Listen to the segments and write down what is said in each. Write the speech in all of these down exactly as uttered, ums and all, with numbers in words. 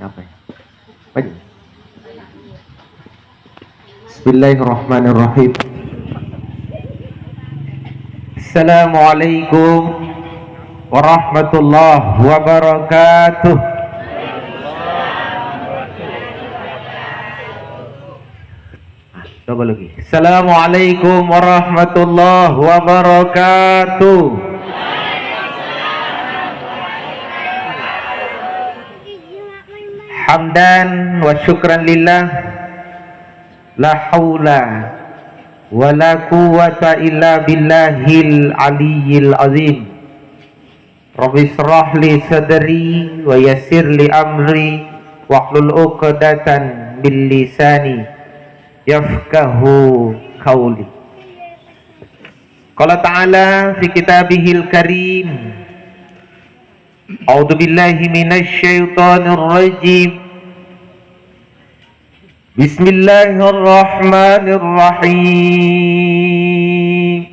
Apa ya? Apa aja? Bismillahirrahmanirrahim. Assalamualaikum warahmatullahi wabarakatuh. Coba lagi. Assalamualaikum warahmatullahi wabarakatuh. Hamdan wa syukran lillah. La haula wa la quwwata illa billahil aliyyil azim. Rabbi israh li sadri wa yassir li amri wahlul uqdatan min lisani yafqahu qauli. Qala ta'ala fi kitabihil karim, A'udzu billahi minasy syaithanir rajim. Bismillahirrahmanirrahim.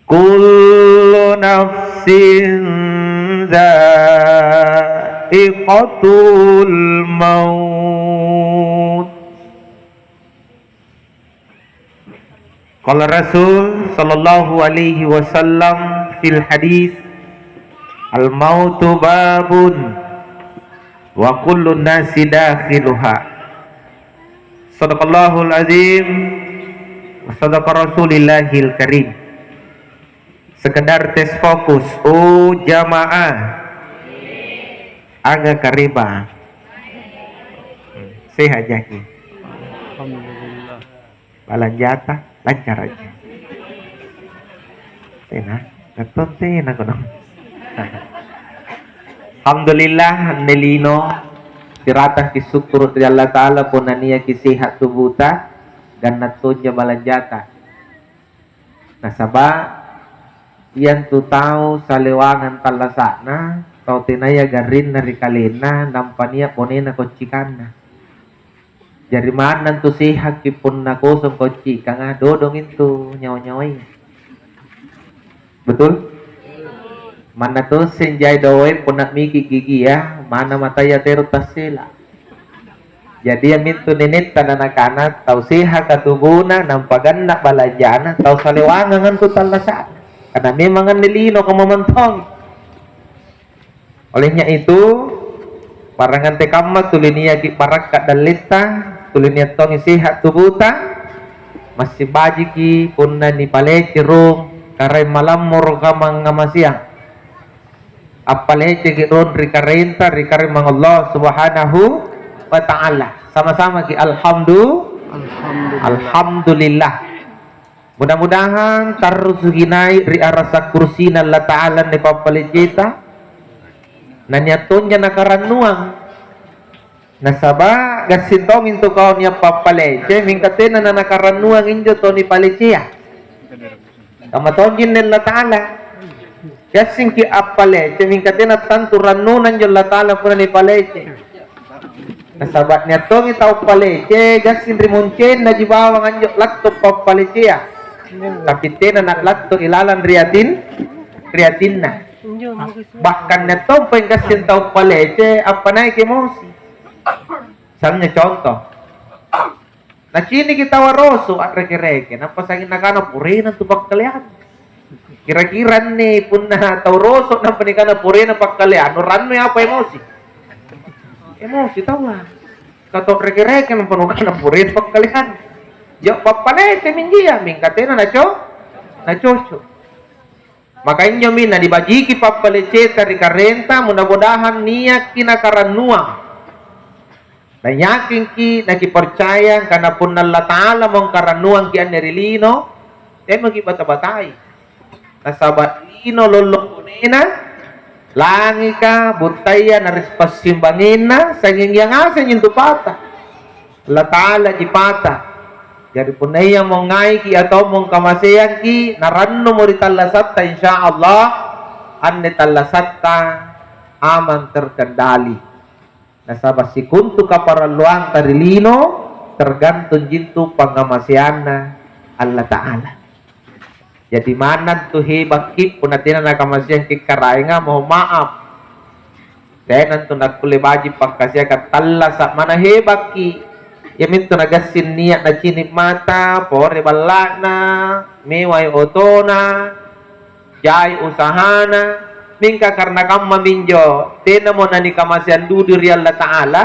Kullu nafsin dzaiqatul maut. Qala Rasul sallallahu alaihi wasallam fil hadis, "Al mautu babun wa kullun nasi dakhiluha." Sadaqallahul azim wa sadaqa Rasulillahil karim. Sekedar tes fokus, oh jamaah. Aga kareba. Sehat jaki. Alhamdulillah. Balanjata lancar aja. Tena, betul tena kono. Alhamdulillah, anne lino siratangki sukkuru' ri Allata'ala punna niaki sehat tubuta, ganna tonja balanjata. Nasaba' iantu tau salewangang tallasa'na, tau tenaya garrinna ri kalenna, nampa nia' bonena koncikanna. Jari manna antu sehakki punna kosong koncikanga, dodong intu nyawa-nyawaya. Betul? Manna tosseng jai doe' punna miki' gigia, manna mataya tero tassela. Jadi iamintu nenetta na nakana, tau sehaka tubuna, nampa ganna balanjana, tau salewangang antu tallasa'na. Karena memang anne lino kamma mantongi. Olehnya itu, barang antekamma tuli niaki' barakka' dalletta, tuli nia' tongi seha' tubuta, massing bajiki punna nipalece rung Karaeng malammoroka mangngamaseang. Appaleceki rung ri Karaenta, ri Karaeng Allah Subhanahu wa Ta'ala. Sama-samaki alhamdu-, Alhamdulillah. Alhamdulillah. Mudah-mudahan tarrusuki nai' ri arasa kursina Allata'ala anne pappaleceta. Na nia' tonja nakarannuang. Nasaba' gassing tongi intu kau nia' pappalece, mingka tena nanakarannuang injo tau nipalecea. Kamma tonji anne Allata'ala. Gassingki' appalece, mingka tena tantu rannuna injo Allata'ala punna nipalece. Nasaba' nia' tongi tau palece, gassing ri moncennaji bawang anjo latto pappalecea. Tapi tena na'latto ilalang ri atin-, ri atinna. Bahkan nia' tompa gassing tau palece, appanaiki emosi. Misalnya contoh, naciniki taua roso a'reke-reke, nampa sanging nakana, "Purena tu pakkaleang." Kira-kira anne punna tau roso nampa nikana purena pakkaleang, nu rannui apa emosi? Emosi taua. Kato reke-reke nampa nukana purena pakkaleang. Ya pappalete minjia, mingka tena naco-, nacoco'. Maka injomi nanibajiki pappaleceta ri Karaenta, mudah-mudahan niakki nakarannuang. Nayakingki, nakiparcaya angkana punna Allata'alamo angkarannuangki anne ri lino, teamaki bata-batai. Nasaba' lino lollong bonena, langika, buttaya, na ri passimbangenna, sangnging ia ngasenji antu pata. Allata'alaji pata. Jari punna iamo ngaiki atau mongkamaseangki, narannumo ri tallasatta, insya Allah anne tallasatta amang terkendali. Nasaba' sikontu kaparalluanta ri lino tergantung jintu pangngamaseanna Allata'ala. Jadi manna antu hebakki punna tena nakamaseangki Karaenga, mohon maaf. Tena antu nakkulle baji' pakkasiakang, tallasa' manna hebakki. Iamintu nagassing nia' nacini' mata, pore balla'na, mewai otona, jai usahana, mingka karena kammaminjo tenamo nanikamaseang dudu ri Allata'ala,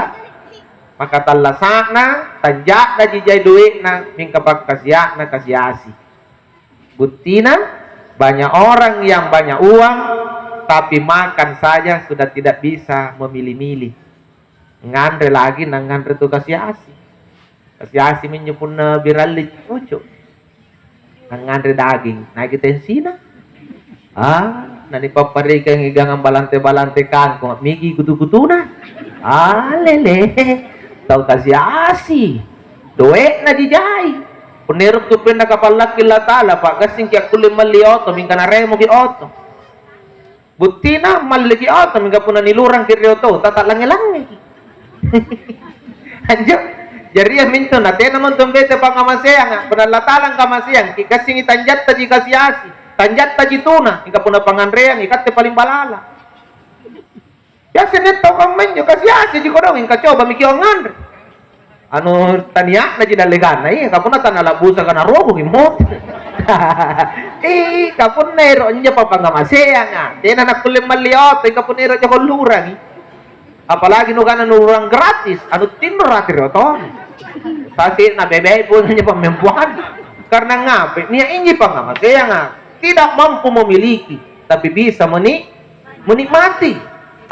maka tallasa'na, tanja'naji jai doe'na, mingka pakkasia'na kasi-asi. Buttina, banyak orang yang banyak uang, tapi makan saja sudah tidak bisa memilih-milih. Nganre lagi nangnganre tu kasi-asi. Kasi-asi minjo punna biralli cucu. Nangnganre daging, naiki tensina. Ah, nanipapparekangi gangang balante-balante kangkong, migi kutu-kutuna. Ah, lele. Tau kasi-asi. Doe'na jijai. Punna ero' tu penna kapallakki Allata'ala, pa'gassingki akkulle malli oto, mingka naremoki oto. Buttina malliki oto, mingka punna nilurangki ri oto, tata langnge-langngeki. Anjo, jari iamintu natena montu bete pangngamaseanga. Punna Allata'ala angkamaseangki, gassingi tanjattaji kasi-asi, tanjattaji tuna, mingka punna panganreang, ikatte paling balala. Biasa nia' tau kammanjo, kasi-asiji kodong, mingka coba maki' angnganre. Anu, tania'naji dallekanna, iya, kapunna tana la'busaka naroboki mote. Ih, kapunna ero' injo pappangngamaseanga, tena nakkulle malli oto, kapunna ero' jako lurangi. Apalagi nukana nulurang gratis, anu tinro rate ri otona. Sasi'na bebe' pun injo pammempoang. Karena ngape? Nia' inji pangngamaseanga, tidak mampu memiliki, tapi bisa meni-, menikmati.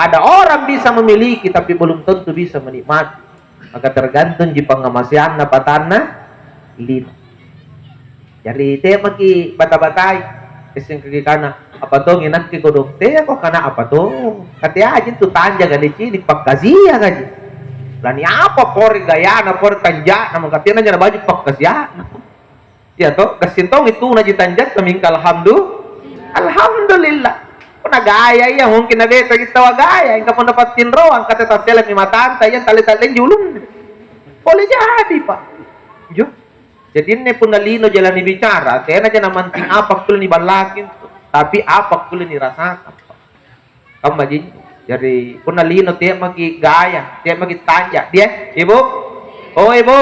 Ada orang bisa memiliki, tapi belum tentu bisa menikmati. Maka tergantungji pangngamaseanna patanna lino. Jari teamaki bata-batai, essengkaki kana, "Apa tongi nakke kodong?" Teako kana apa tong. Kateaji intu tanjaka nicini', pakkasiakaji. Lani apa pore gayana, pore tanja'na, maka tena nyana baju pakkasia'na. Iya to, gassing tongi tunaji tanjatta, mingka alhamdu-, alhamdulillah. Punna gaya iya, mungkin nabetaki taua gaya, mingka punna pattinroang, kata tasselemi matanta, iya talle-tallenji ulunna. Boleh jadi, Pak. Jo. Jadi, anne punna lino jalani bicara, tenaja namanting apa kulle niballaki, tapi apa kulle nirasakan. Kammaji. Jari, punna lino, teamaki gaya, teamaki tanja. Dia, Ibu? Oh, Ibu?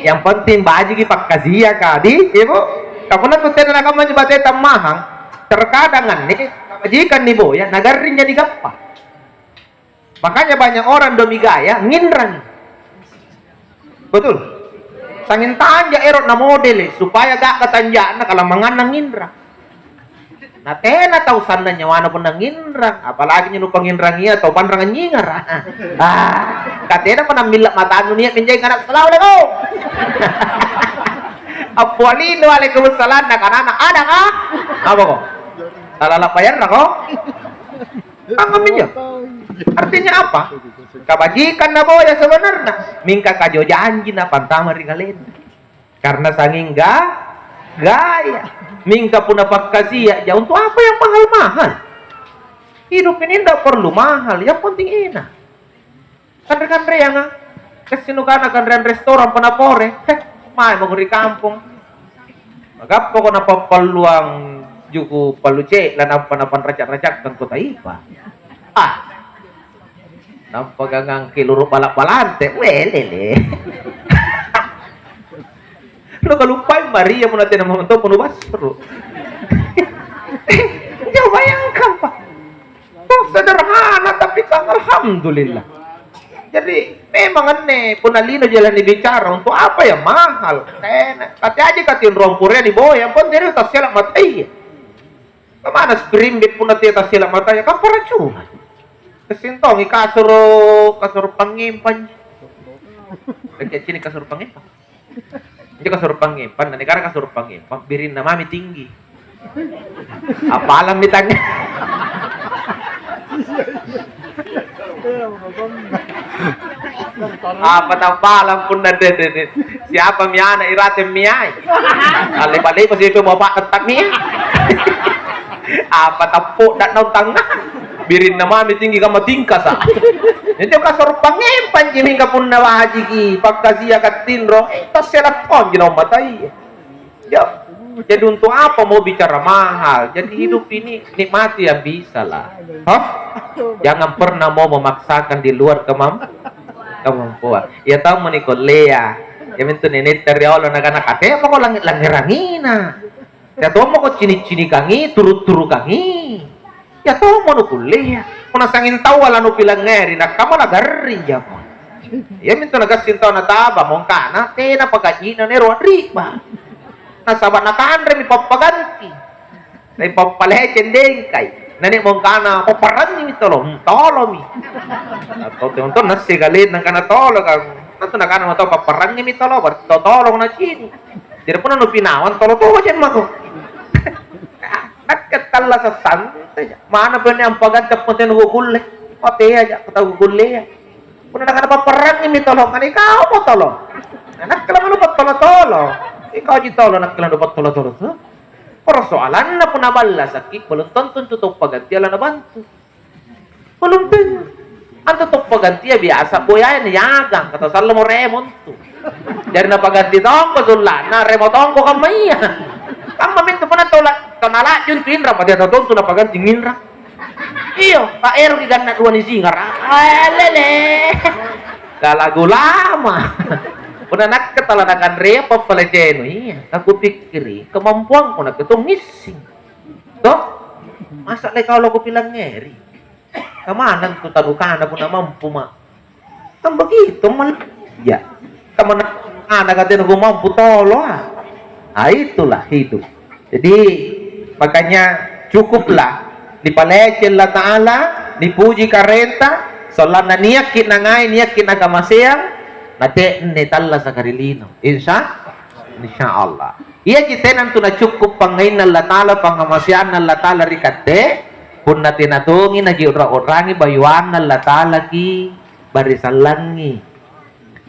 Yang penting bajiki pakkasiaka, di, Ibu? Kapunna tu tena nakammaji bateta mahang, terkadang anne, kamajikan niboya, nagarring jadi gappa. Makanya banyak orang domi gaya, nginrang. Betul? Sanging tanja ero' namodele', supaya ga'ga tanja'na, kalamanganna nginrang. Na tena tau sannang nyawana punna nginrang, apalagi nyo nupanginrangia tau panrang anynyingara. Ah, ka tenapa nammilla' matannu nia' minjai kana', "Assalamualaikum." Appialinu, "Waalaikumsalam," nakanana, "Ada, Kak?" Apako? Talala bayarrako? Tangamminjo. Artinya apa? Kabajikan naboya sebenarnya, mingka kajo janji napantama ri kalenna. Karena sanging ga-, gaya. Mingka punna pakkasia'ja, untuk apa yang mahal-mahal? Hidup ini ndak perlu mahal, yang penting enak. Kanre-kanreanga, kasi nukana kanreang restoran punna pore, heh, mae mako ri kampong. Magappako napappalluang juku' pallu ce'la, nampa napanraca'-raca'kang kota ipa. Ah. Nampa gangangki luru' bala'-balante, welele. Nukaluppai Maria, punna tena momento punna basru. Coba bayangkan, Pak. Toh sederhana, tapi kan alhamdulillah. Jadi, memang anne, punna lino jalani bicara, untuk apa ya mahal? Tena. Kate aja katinroang purea niboya, yang penting tassela mataya. Kamana spring bed punna tea tassela mataya? Kan paracunan. Kessintongi kasuru', kasuru' pangngempang. Lagi cini kasuru' pangngempang. Injo kasuru' pangngempang, na negara kasuru' pangngempang, birinna mami tinggi. Appalammi tangnga. Apa tappalang punna de-, de-, de-, siapa mi ana' irate miai? Alle-, alle-, siapa bapak tetap mi? Apa tappo' da naung tangnga? Birinna mami tinggi kamma tingkasa'. Injo kasuru' pangngempangji mingka punna bajiki, pakkasiaka tinro, eh, tassela tonji naung matai. Yo. Jadi untuk apa mau bicara mahal? Jadi hidup ini nikmati yang bisa lah. Hah? Jangan pernah mau memaksakan di luar kemam-, kemampuan. Ya tau mani kollea. Ya mintu nenetta riolo nakana, "Kate mako langi-, langerangina. Ya tomako cini-cinikangi, turu-turukangi." Ya tommo nukullea. Punna sanging taua lanupilangngeri, nakamma nagarring jako. Iamintu nagassing tau nataba, mongkana tena pakaji'na naero ri'ba. Nasaba nakanremi pappaganti. Ri pappaleceng dengkai. Nani mongkana, "Oh, parangngimi tolo." Hmm, tolomi. Atau tonton nassi kalenna kana tolo kamu. Tentu nakana tau, "Papparangngimi tolo," berarti tau tolong nacini. Jadi punna nupinawang tolo toa jemmako. Nakke tallasa santai. Mana penne ampaganti appatenna kukulle. Matea aja, kutau kukullea. Punna nakana papparangngimi tolo, kan ikau mo tolo. Nah, nakke lamanu pattolo-tolo. Ikau ji tolo, nakke lamanu pattolo-tolo tu. Persoalanna punna ballasaki, belum tentu tu tau pagantia lanabantu. Belum tentu. Antu tau pagantia biasa boyaya niagang, kata sallamo remo tu. Jari napaganti tongko sulla'na, remo tongko kamma iya. Kamma mintu punna tau la-, tau nala'ju intu inrang, matea tau tontu napaganti nginrang. Iyo, taeroki ganna dua nisingara. Alele. Kalagu lama. Punna nakke tala nakanrea pappalecenu, iya. Nakupikkiri, kemampuangku nakke tong ngissing. Toh? Masa le kau lako pilangngeri? Kamanang tu tanukana punna mampu ma. Kan begitu, men-, ya. Kamanang ana katena ku mampu tolo, ah. Ah, itulah hidup. Jadi, makanya cukuplah nipaleceng Allah Ta'ala, nipuji karenta, sollanna niakki nangai, niakki nakamaseang, nate'ne tallasaka ri lino. Insya, insya Allah. Iaji tena antu nacukku' pangngainna Allata'ala, pangngamaseanna Allata'ala ri katte, punna tena tongi naji'ra-u'rangi bayuanna Allata'ala ki barisallangi.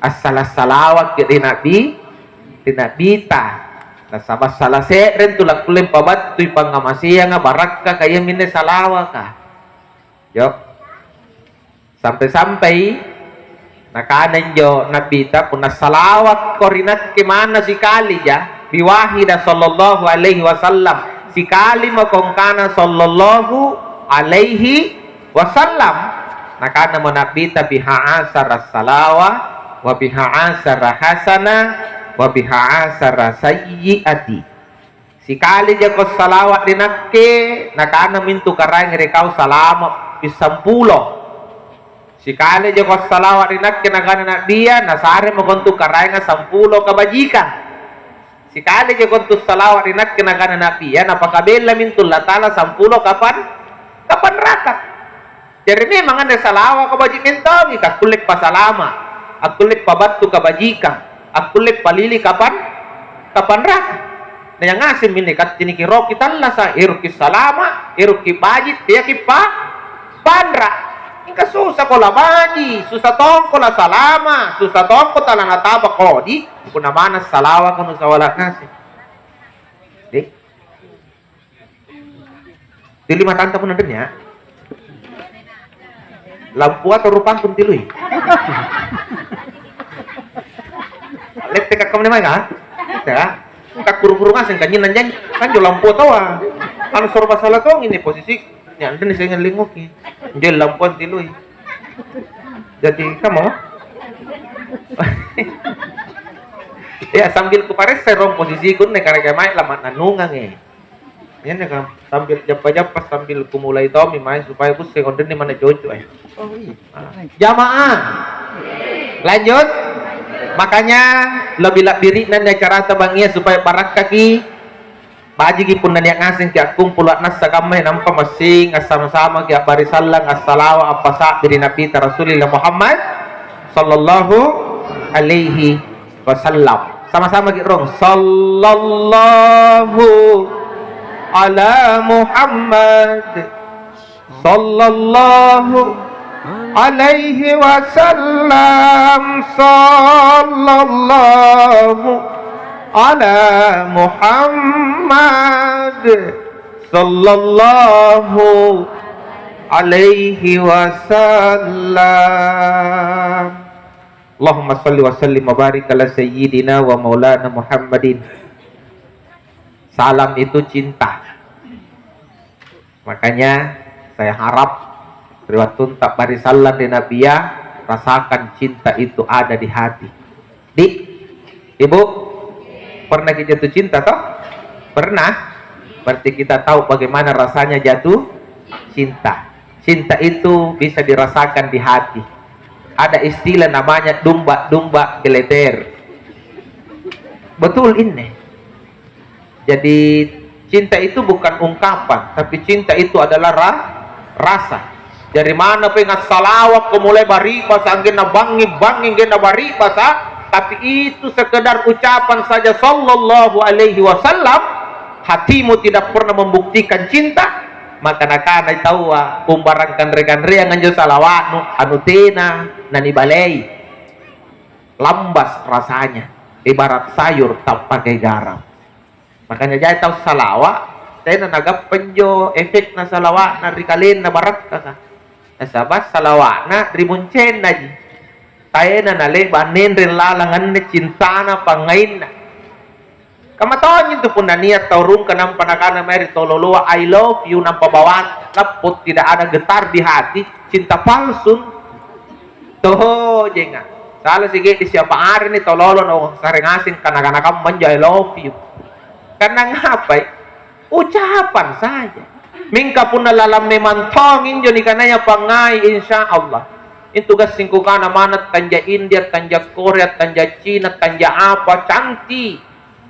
Assala-salawakki ri Na'bi, ri Na'bita. Nasaba' sala se're antu lakkulle pabattui pangngamaseanga barakkaka iaminne salawaka. Yo. Sampai-sampai nakana injo Na'bita, "Punna salawakko ri nakke manna sikalija, biwahida sallallahu alaihi wasallam, sikali mako angkana sallallahu alaihi wasallam." Nakanamo Na'bita, "Biha asara salawa, wa biha asara hasana, wa biha asara sayyiati." Sikali jako salawa' ri nakke, nakana mintu Karaenga ri kau, "Salama' pi sampulo." Sikali jako salawa' ri nakke, nakana Na'bia, "Nasare mako antu Karaenga sampulo kabajikang." Sikali jako antu salawa' ri nakke, nakana Na'bia, "Napakabella mintu Allata'ala sampulo kapan-, kapanraka." Jari memang anne salawaka baji' mentongi, akkulle pasalama', akkulle pabattu kabajikang, akkulle palili kapan-, kapanraka. Na yang ngaseng minne kacciniki roki tallasa, eroki salama, eroki baji', teaki pa-, panra. Mingka susako la baji', susa tongko la salama, susa tongko tala nataba kodi, punna manna salawaka nusawala ngaseng. Deh. Tilui matanta punna anrinni, ya. Lampu atau rupangku tilui? Lette kakkamne mai ka? Ya. Kakkuru-kuru ngaseng kanyinna janji. Kanjo lampu toa. Anu serba salah tong ini posisi. Ya, anrinni saya ngelinguki. Anjo lampu tilui. Jadi kamu? Ya, sambil kuparessai rong posisiku anne, karena mai lama'nannungang, eh. Iyanne ka, sambil jappa-jappa, sambil kumulai tommi mae supaya kusse kondenni mana cocok, eh. Oh, iya. Ah. Jamaah. Lanjut. Makanya lebih labbiri'na anne acarata bangngia supaya barakkaki. Bajiki punna nia' ngasengki akkumpulu a'nassa kammai, nampa massing assama-samaki a'bari sallang, assalawa, appasa'bi ri Nabita Rasulillah Muhammad sallallahu alaihi wasallam. Sama-samaki rong. Sallallahu ala Muhammad. Sallallahu alaihi wasallam, sallallahu ala Muhammad, sallallahu alaihi wasallam. Allahumma salli wa sallim wa barik ala sayyidina wa maulana Muhammadin. Salam itu cinta. Makanya saya harap ri wattunta bari sallang ri Nabia, rasakan cinta itu ada di hati. Di, Ibu, pernah ki jatuh cinta toh? Pernah? Berarti kita tahu bagaimana rasanya jatuh cinta. Cinta itu bisa dirasakan di hati. Ada istilah namanya dumba-dumba geleter. Betul ini. Jadi, cinta itu bukan ungkapan, tapi cinta itu adalah ra-, rasa. Jari manna pole assalawakko mulai bari'basa anggenna bangngi-bangngi anggenna bari'basa, tapi itu sekedar ucapan saja sallallahu alaihi wasallam, hatimu tidak pernah membuktikan cinta, maka nakanai taua, "Umbarang kanre-kanreang anjo salawa'nu, anu tena nanibalei." Lambas rasanya, ibarat sayur tak pakai garam. Makanya jai tau salawa', tena nagappa injo efekna salawa'na ri kalenna barakkaka. Nasaba' salawa'na ri muncennaji. Taena nale'ba' nenreng lalang anne cintana pangngainna. Kamma tonji intu punna nia' tau rungka nampa nakana mae ri tau loloa, "I love you," nampa bawang lappo tidak ada getar di hati, cinta palsu. Tojenga. Sala sike'de' siapa arene tau lolo nasare ngaseng kana-kana kamma injo, "I love you." Karena ngapai? Ucapan saja. Mingka punna lalang memang tong injo nikanaya pangngai, insya Allah. Intu gassing kukana manna tanja India, tanja Korea, tanja Cina, tanja apa, cantik.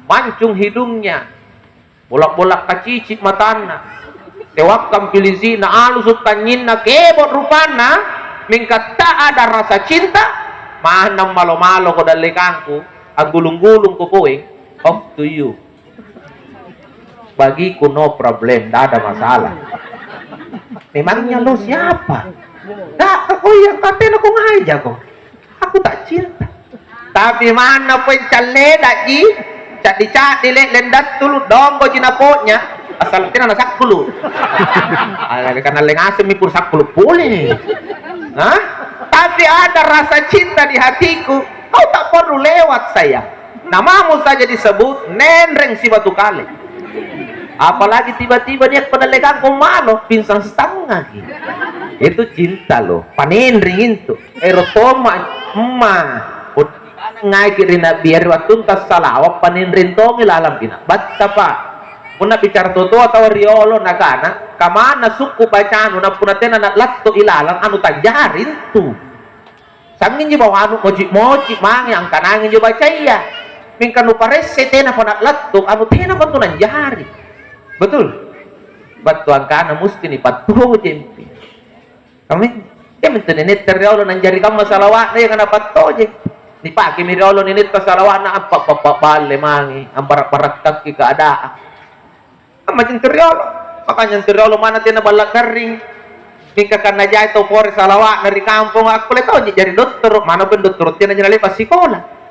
Mancung hidungnya. Bola-bola kacici matanna. Tewakkang pilisi'na, alusu' tanynyinna, kebo' rupanna, mingka tak ada rasa cinta, manna malo-maloko dallekangku, anggulung-gulungko poeng, off to you. Bagiku no problem, tidak ada masalah. Memangnya lo siapa? Tidak, aku yang katanya aku ngajak kok. Aku tak cinta. Tapi manna poi calleda'ji, ca'di-ca'di le'leng dattulu', dongkoji napo'nya, asal tena nasakkulu'. Karena lengasemmi pur sakkulu' pole. Hah? Tapi ada rasa cinta di hatiku, kau tak perlu lewat, sayang. Namamu saja disebut, nenreng sibatu kale. Apalagi tiba-tiba nia' padallekangko malo, pingsan setengahki. Itu cinta loh, panenreng intu. Ero' tomma, emma. Punna ngaiki ri Nabia ri wattunta salawa', panenreng tongi lalang pina'. Battapa. Punna bicara totoa tau riolo nakana, "Kamanna sukku bacanu, na punna tena na'latto'i lalang, anu tanjari intu." Sanginji bawanu moji-moji mange angkanangi injo bacaya. Mingka nuparesse tenapa na'latto, anu tenapa tu nanjari. Betul? Battu angkana musti nipattojempi. Amin. Iamintu nenetta riolo nanjari kamma salawa'na iya kana pattojeng. Nipakemi riolo nenetta salawa'na apa-apa balle mange, ambara'-barakkakki keadaan. Kammaji antu riolo. Makanya antu riolo manna tena balla' garring. Mingka kanna jai tau pore salawa'na ri kamponga, akkulle tonji jari dottoro', manna pun dottoro' tena jana le'ba' sikola.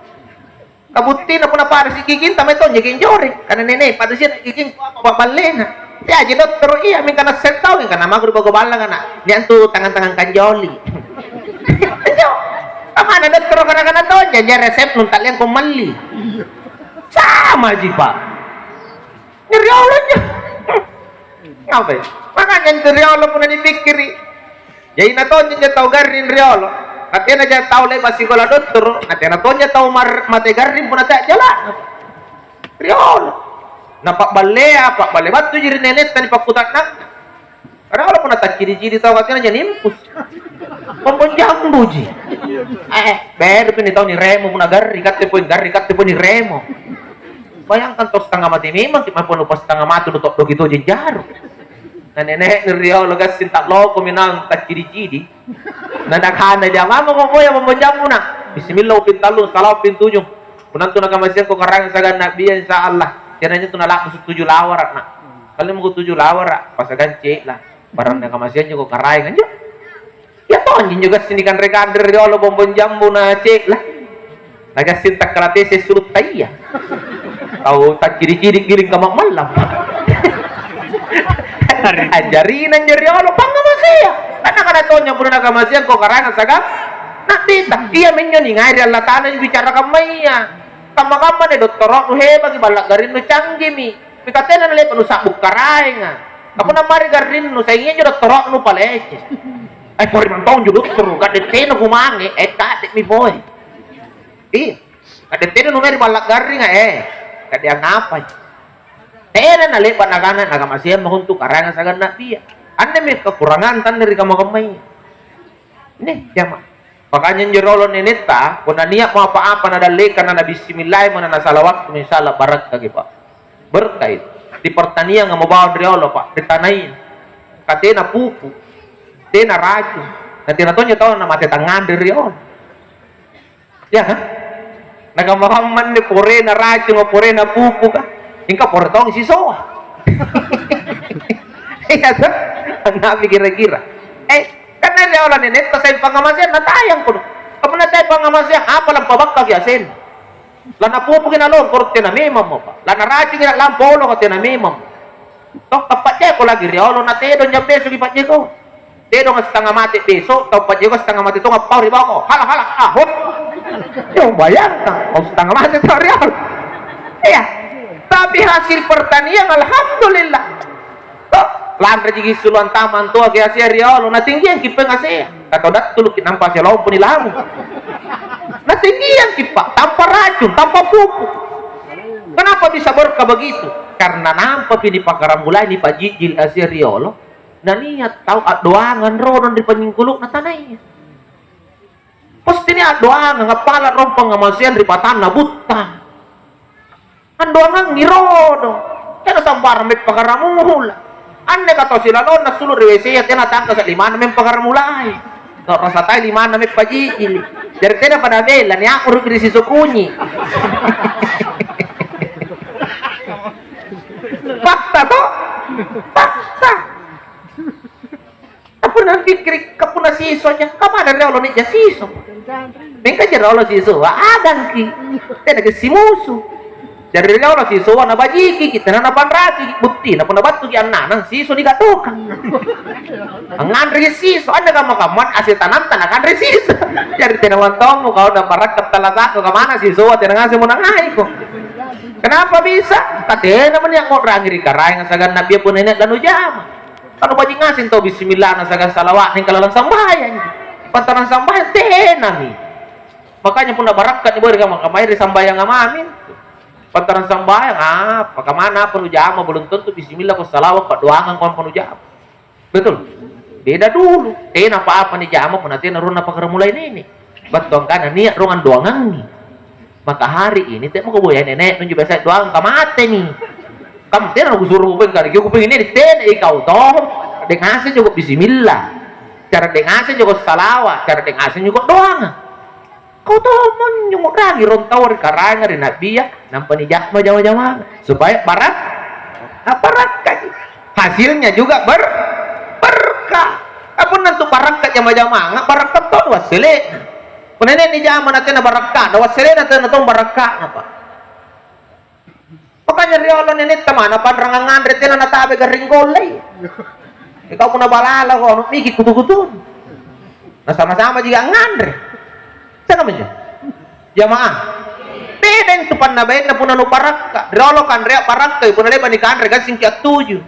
Kabuttinna punna pada sikikinta mae tonji kinjore. Karena nene pada sia kiking apa ballena. Teaji dottoro' iya, mingka nasseng tau, mingka namaku ri boko ballanga na. Nia' antu tangang-tangang kanjoli. Anjo. Amana dottoro' kana-kana tonji, anjo resep nun talliang ko malli. Samaji, Pak. Ni riolo injo. Ngapai? Makanya intu riolo punna nipikkiri. Jaina tonji injo tau garring riolo. Natenaja tau le'ba' sikola dottoro', natena tonja tau mar-, mate garring punna tea' jala'na. Riolo. Napa'ballea, pa'balle battuji ri nenetta nipakkuta'nang. Padahal punna taccidi-cidi tau katenaja nimpus. Bombong jambuji. Eh, berepi ni tau niremo punna garring, katte poi garring, katte poi niremo. Bayangkan tau setengah mati memang, ki maponu pas setengah mati nu to'doki tojeng jaru. Na nene'nu riolo gassing ta'lokomi naung taccidi-cidi. Na nakana, "Jamamako boya bombong jambuna." Bismillah uping tallu, salawa' ping tuju. Punantu nakamaseangko Karaeng siagang Na'bia, insya Allah. Tenanjo tu nala'busu' tuju lawara', na. Kallemo ko tuju lawara', pasagang ce'la. Barang nakamaseang jako Karaeng anjo. Iya tonji injo gassing nikanre-kanre riolo bombong jambu na ce'la. Na gassing takkala tese sulu' taia. Tau taccidi-cidi giling kama'mallam. Anjarina anjo riolo pangngamaseang. Karena kana tonja punna nakamaseangko Karaeng siagang Na'bita. Iyaminjo ningai ri Allata'ala bicara kammaya. Kamma-kamma anne dottoro'nu hebaki, balla' garrinnu canggimi. Mingka tena nale'ba nusa'bu karaenga. Kamu namari garrinnu, saingi anjo dottoro'nu palece. Eh, pori mantong ju dottoro, ka'de tena kumange, eh, ka'de mi boy. Iya. Ka'de tena numeri balla garringa, eh. Ka'de angapai? Tena nale'ba nakana, nakamaseang mako untu karaenga siagang na'bia. Anne mi kekurangan tanne ri kamma-kammaya. Nih, jama. Makanya injo riolo nenetta, punna nia'mo apa-apa nadallekang na bismillahimo na nasala wattu, insya Allah barakkaki, Pak. Berkah itu. Di pertaniangamo bawang riolo, Pak, ri tanaya. Ka tena pupu, tena racung, na tena tonjo tau namate tangnganre riolo. Ya kan? Nakamma-kamma anne porena racunga, porena pupuka, mingka pore tong sisoa. Iya toh? Annapi kira-kira. Eh, kan riolo nenetta sai pangngamaseang natayang kono. Kamu natai pangngamaseang apa lampa bakkaki asenna? Lanapupuki nalongkoro tena memammo, Pak. Lanaracungi lampa oloko tena memammo. Tong tappa'jeko lagi riolo na tedong jam besoki pa'jeko. Tedong setengah mate beso, tau pa'jeko setengah mate tong appau ri bawako. Hala, hala, ahut. Yo, bayangkan, mau setengah mate tau riolo. Iya. Tapi hasil pertanian, alhamdulillah. Toh, lanrejiki sulu antama antoa ke asia riolo, natinggiangki pengasea. Kata dattuluki nampa asia lompo nilamu. Natinggiangki, Pak, tanpa racun, tanpa pupuk. Kenapa bisa berkah begitu? Karena nampapi nipakkaramulai, nipajijili asia riolo, naniat tau addoangang rodong ri panynyingkulu'na tanaya. Pasti nia' doangang, appala' rompang ngamaseang ri patanna butta. Andoangangi rodong. Tena sambarang meppa karamula. Anne katau silalonna sulu ri W C-ya tena tangkasa limanna mempa karamulai. Kau rasa tai limanna meppa jijili. Jari tena pada bela, nia'muruki ri siso kunyi. Fakta to? Fakta. Kapunna pikkiri, kapunna sisoja, kamana riolo nija siso? Mingka jero olo sisoa, adangki. Tenaki simusu. Jari riolo sisoa nabajikiki, tena napanrakiki. Buttina punna battuki annanang, siso nigaddokang. Angnganreki siso, anne kamma-kamman asetananta nakanre siso. Jari tena mantommo kau naparakka tallasa'ko, kamana sisoa tena ngasemmo nangaiko. Kenapa bisa? Katenamo nia' ngo'rangi ri Karaenga siagang Na'bia punna nia' lanujama. Tanu baji' ngaseng tau bismillahna siagang salawa'na mingka lalang sambayang. Pantarang sambayang tenami. Makanya punna barakka' niboya ri kamma-kammaya ri sambayanga mami. Pantarang sambayang apa? Kamana apa nujama? Belum tentu bismillah ko salawa' ko doangang ko apa nujama. Betul? Beda dulu. Tena apa-apa nijama punna tena ronna pakkaramulai nene'. Battu angkana nia' rong andoangangi. Maka hari ini te'mako boya nene' nunjo biasa doang kamatemi. Kam tena kusuro kupeng kali, kupeng ini tena ikau toh. Dek ngaseng joko bismillah. Cara dek ngaseng joko salawa', cara dek ngaseng joko doang. Kau tommo nyungu'rangi rong taua ri Karaenga ri Na'bia, nampa nija'ma jama-jamanga, supaya barak-, ah, barakkaki. Hasilnya juga ber-, berkah. Kapunna antu barakka' jama-jamanga, barakka' todong wassele'na. Punna nia' nijama na tena barakka'na, wassele'na tena tong barakka'na, Pak. Makanya riolo nenetta mana panrang angnganre tena natabe garring gollei. Ikau punna balalako anu miki kutu-kutunu. Nasama-sama jika angnganre. Sangkamma injo? Jamaah. Beda intu pannabaenna punna nubarakka'. Riolo kanrea barakkai punna le'ba' nikanre gassingki' attuju.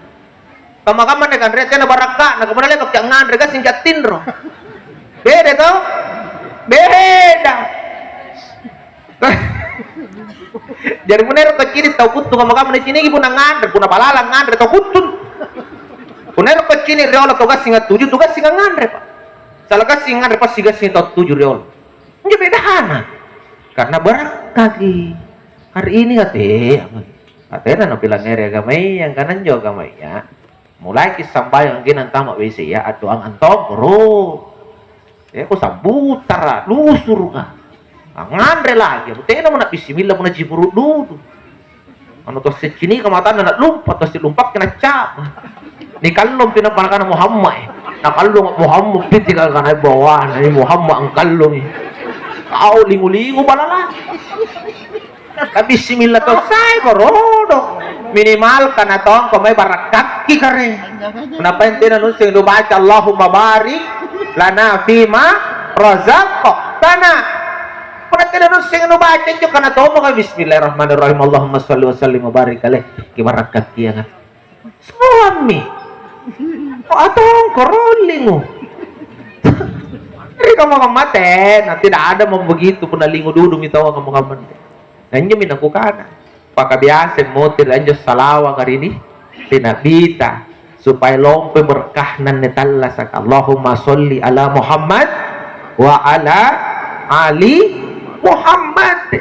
Kamma-kamma anne kanre tena barakka'na, punna le'baki angnganre gassingki' attinro. Beda to? Beda. Jari punna ero' tau cini' tau kuttu kamma-kamma naciniki punna nganre, punna balalang nganre tau kuttu. Punna ero' tau cini' riolo tau gassing attuju, tau gassing angnganre, Pak. Sala gassing nganre pasti gassing tau attuju riolo. Injo bedana. Karena barakkaki. Hari ini ate, ate na napilangngeri agamaya, angkana injo agamaya. Mulaiki sambayang angkena antama' W C ya, addoang antongkoro. Eko sambuttara', lusuruka. Angnganre lagi, tena mo na bismillah mo na cipuru' dudu. Anu to seccinika matanna na lumpa, to silumpa kena ca'ba. Nikallong pi nampa nakana Muhammad, eh. Nakallong Muhammad piti kana bawana, eh, Muhammad angkallongi. Kau lingu-lingu balala. Ka bismillah to sai ko rodo. Minimal kana tongko mai barakkakki kare. Kenapa ente na nussing nu baca Allahumma barik lana fima razaqtana. Punna Tena nusseng nubaca injo kana tommo ka, "Bismillahirrahmanirrahim. Allahumma shalli wa sallim wa barik alaih." Kibarakkakkianga. Suammi. Kok atongko rollingu. Ri kamma-kamma tena, tidak ada mau begitu punna lingu dudumi taua kamma-kamma. Na injomi nakukana. Pakabiasai motiri anjo salawaka ri ni-, ri Nabita, supaya lompoi berkahna anne tallasaka. Allahumma sholli ala Muhammad wa ala ali Muhammad.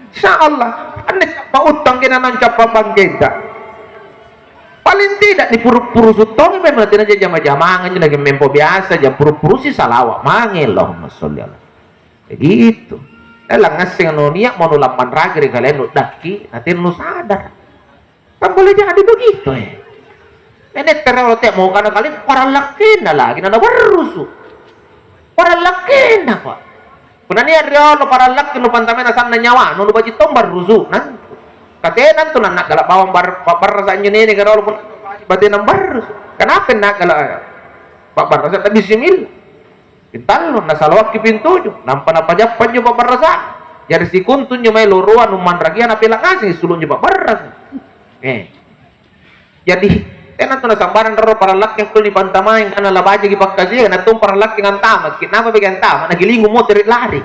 Insya Allah, anne cappa uttang kena nancappa bangkenta. Paling tidak nipuru-purusu tongi memang tena jama-jamang anjo lagi mempo biasa ja puru-purusi salawa mange, Allahumma sholli ala. Begitu. Dalang ngasseng nu nia' mo nulammanraki ri kalennu dakki, na tena nusadar. Kan boleh jadi begitu, eh. Nene' terolo te mo kana kali parallakkenna lagi na nabarrusu. Parallakkenna, Pak. Punna nia' riolo parallakke nupantamai nasanna nyawa, nu nubaji tong barrusu. Nang katena tu nanna'gala bawang bar-, pa'barrasa anjo nene' riolo punna batena barrusu. Kenapa na'gala pa'barrasa? Bismillah. Pintallu, nasalawakki pintuju, nampa napajappa anjo pa'barrasa. Jari sikontu anjo mae loroa nummanrakia napela' ngaseng sulu' anjo pa'barrasa. Eh. Jadi, tena tu nasambarang rero parallakkeng kulle nipantamai, angkana labajiki pakkasianga, na tong parallakkeng antamaki, nampa bagi antama, nagilingu motere' lari.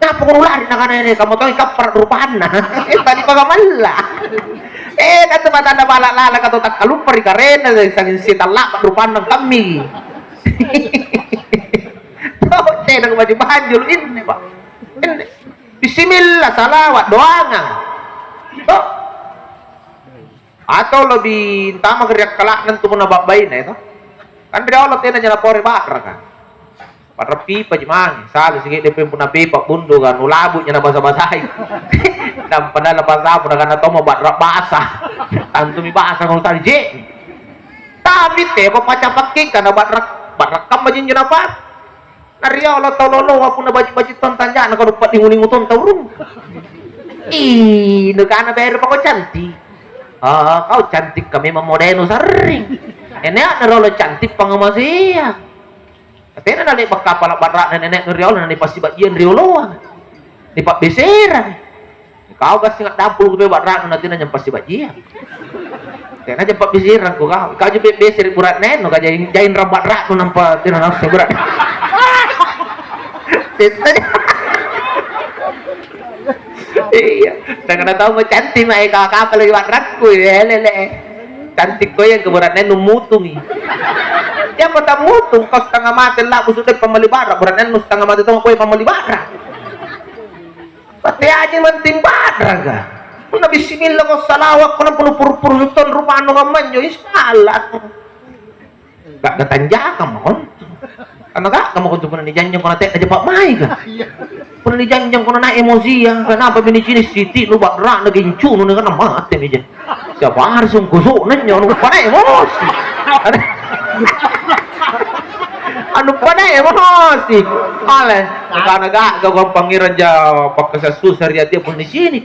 Ngapa kuno lari? Nakana, "Eh, kamu tau kappara' rupanna." Eh, tadi pakamalla. Eh, katu matana bala' lalaka tau takkaluppa ri karena, sanging sitalla'ba rupanna kammi. Tau tena kubaji banjulu inne, Pak. Inne. Bismillah, salawat, doangang. Toh. Atau lebih antamaka ri akkala'na antu punna ba'baina, ya toh. Kan riolo tena jana pore ba'raka. Pa'ra pipaji mange, sale sike'de peng punna pepa' bunduka, nulabu'ja nabasa-basai. Nampa nala pasapu nakana tommo ba'ra basa. Tantumi basa kalau tali je'ne'. Tapi teako pacapakkika na ba'ra, ba'ra kammaji injo napa. Na riolo tau loloa punna baji'-baji' tong tanja'na kanu pa'lingu-lingu tong tau rung. Ih, nukana bere pako cantik. Ah, kau cantikka memang modenu sarring. Enea'na riolo cantik pangngamaseang. Tena nale'ba' kapala' ba'ra'na nene'nu riolo nanipasibajiang rioloa. Nipa'beserang. Kau gassing a'dampuluki pole ba'ra'nu na tena nyampa sibajiang. Tena jampa bisirangko kau. Kau je pa'besere' bura'nenu, ka jaing-, jainrang ba'ra'nu nampa tena nasseng bura'ne. Tena. Iya. Tengana tau macantik mae kau kapalaki ba'rakku, ya lele. Cantik ko iya ke bura'nenu mutungi. Siapa tak mutung, kau setengah mate la'busu' deh pammali ba'ra', bura'nenu setengah mate tong kau pammali ba'ra'. Pateaji manting badraga. Punna bismillah ko salawat, punna puru-puru tong rupannu kammanjo, insya Allah. Gak gatanjaka mako. Karena gak mako punna nijanjang ko na te'na jepa' mai ka. Punna nijanjang ko na naik emosi ya, kenapa bini cini siti nu badra'na gincunu ni karena mate ni je. Siapa harus sungkusu nanya anu pada emosi. Anu pada emosi. Ale, karena gak kau pangeran ja pakkasa susah ri atia pun di sini.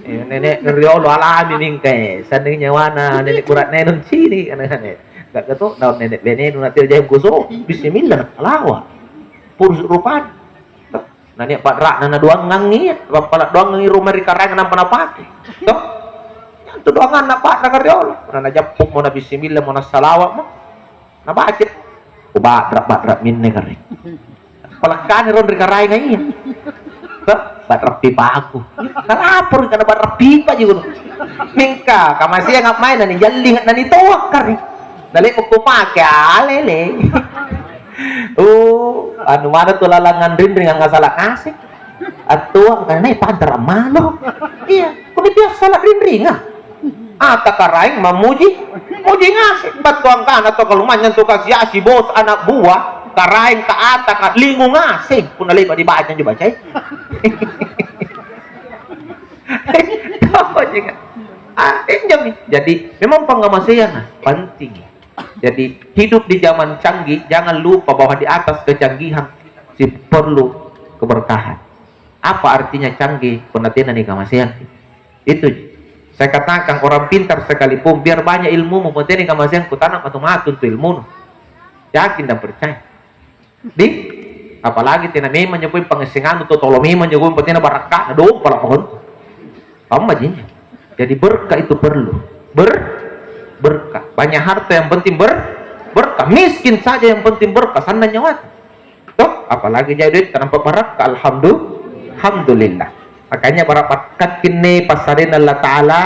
Eh, nenek riolo alami mingka, eh. Sanding nyawana nenek kurat nenun sini, aneh-aneh. Gak ketuk daun nenek benenu nanti jam gosok. Bismillah, alawa. Purus rupan. Nani padra'na nadoangangi, pappala' doangangi rumah ri Karaeng nampa napake. Toh? Yang tu doanganna padra'na riolo. Punna najappukmo, nabismillahmo, nassalawatmo. Nabaca. Kuba'ra'-ba'ra' minne kare. Palakkani rong ri Karaenga iya. Toh? Ba'ra' pipaku. Nalapor kana ba'ra' pipaji kuno. Mingka kamaseanga mae nanijalli nanitoa kare. Nale'mo kupake alele. Oh, anu mana tu lalang anrinring angasala ngaseng. Attuang, "Nai pantara malo." Iya, kuni biasa la rinringa. Ata Karaeng mammuji, muji ngaseng. Battu angkana to kalumanynyang tu kasi-asi bos anak buah, Karaeng ka ata ka lingu ngaseng. Punna le'ba' dibaca injo bacai. Apa juga? Ah, injomi. Jadi, memang pangngamaseanga penting. Jadi, hidup di zaman canggih, jangan lupa bahwa di atas kecanggihan si perlu keberkahan. Apa artinya canggih punna tena nikamaseangki? Itu ji. Saya katakan, orang pintar sekalipun, biar banyak ilmumu, punna tena nikamaseang, kutana matu-matu tu ilmunu. Yakin dan percaya. Di? Apalagi tena memang njo pole pangngassengannu tau tolo memang njo, pole tena barakka'na, dompa lapakon. Paham ji? Jadi berkah itu perlu. Ber-, berkah. Banyak harta yang penting ber-, berkah. Miskin saja yang penting berkah, sannang nyawata. Toh, apalagi jadi duit, nampa barakka, alhamdu-, alhamdulillah. Makanya barakka' kinne passarena Allah Ta'ala,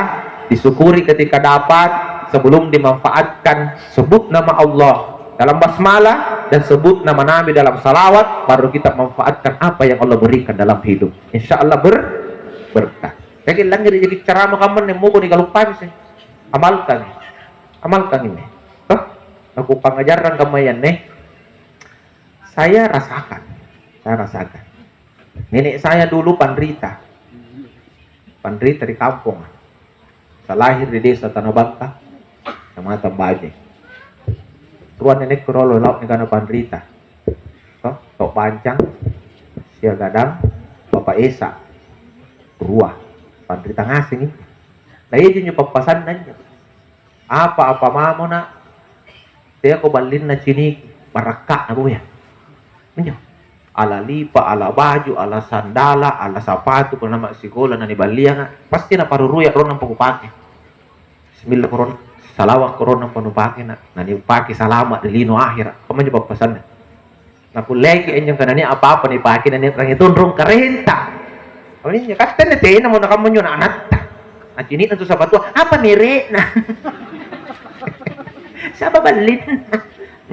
disyukuri ketika dapat, sebelum dimanfaatkan, sebut nama Allah dalam basmalah, dan sebut nama Nabi dalam salawat, baru kita manfaatkan apa yang Allah berikan dalam hidup. Insya Allah ber-, berkah. Jadi langngeri jaki ceramah kammanne muko nikaluppai sih. Amalkan. Amalkan ini. Toh? Nakupangajarang kammayanne. Saya rasakan, saya rasakan. Nenek saya dulu panrita, panrita di kampong. Saya lahir di desa Tanah Bangka, kecamatan Baje. Rua nenekku riolo lao nikana panrita. Toh, Tok Bancang, Sia Gadang, Bapak Esa. Rua, panrita ngaseng itu. Nah, iya ji injo pappasanna injo. Apa-apa mamo, Nak, teako ballinna ciniki, barakka'na boya. Minjo. Ala lipa, ala baju, ala sandala, ala sapatu, punna massikola naniballianga, pasti naparurui a'ronna nampa kupake. Bismillah korona, salawat korona nampa nupake, Nak. Nanipake salama' ri lino ahera'. Kammanjo pappasanna. Nakulleaki anjo angkana nia' apa-apa nipake na niu'rangi tonrong karenta. Kaminjo, katte anne tenamo nakamma anjo ana'-anatta. Nacini'na tu sapatua, "Apa mere'na?" "Saba' ballinna."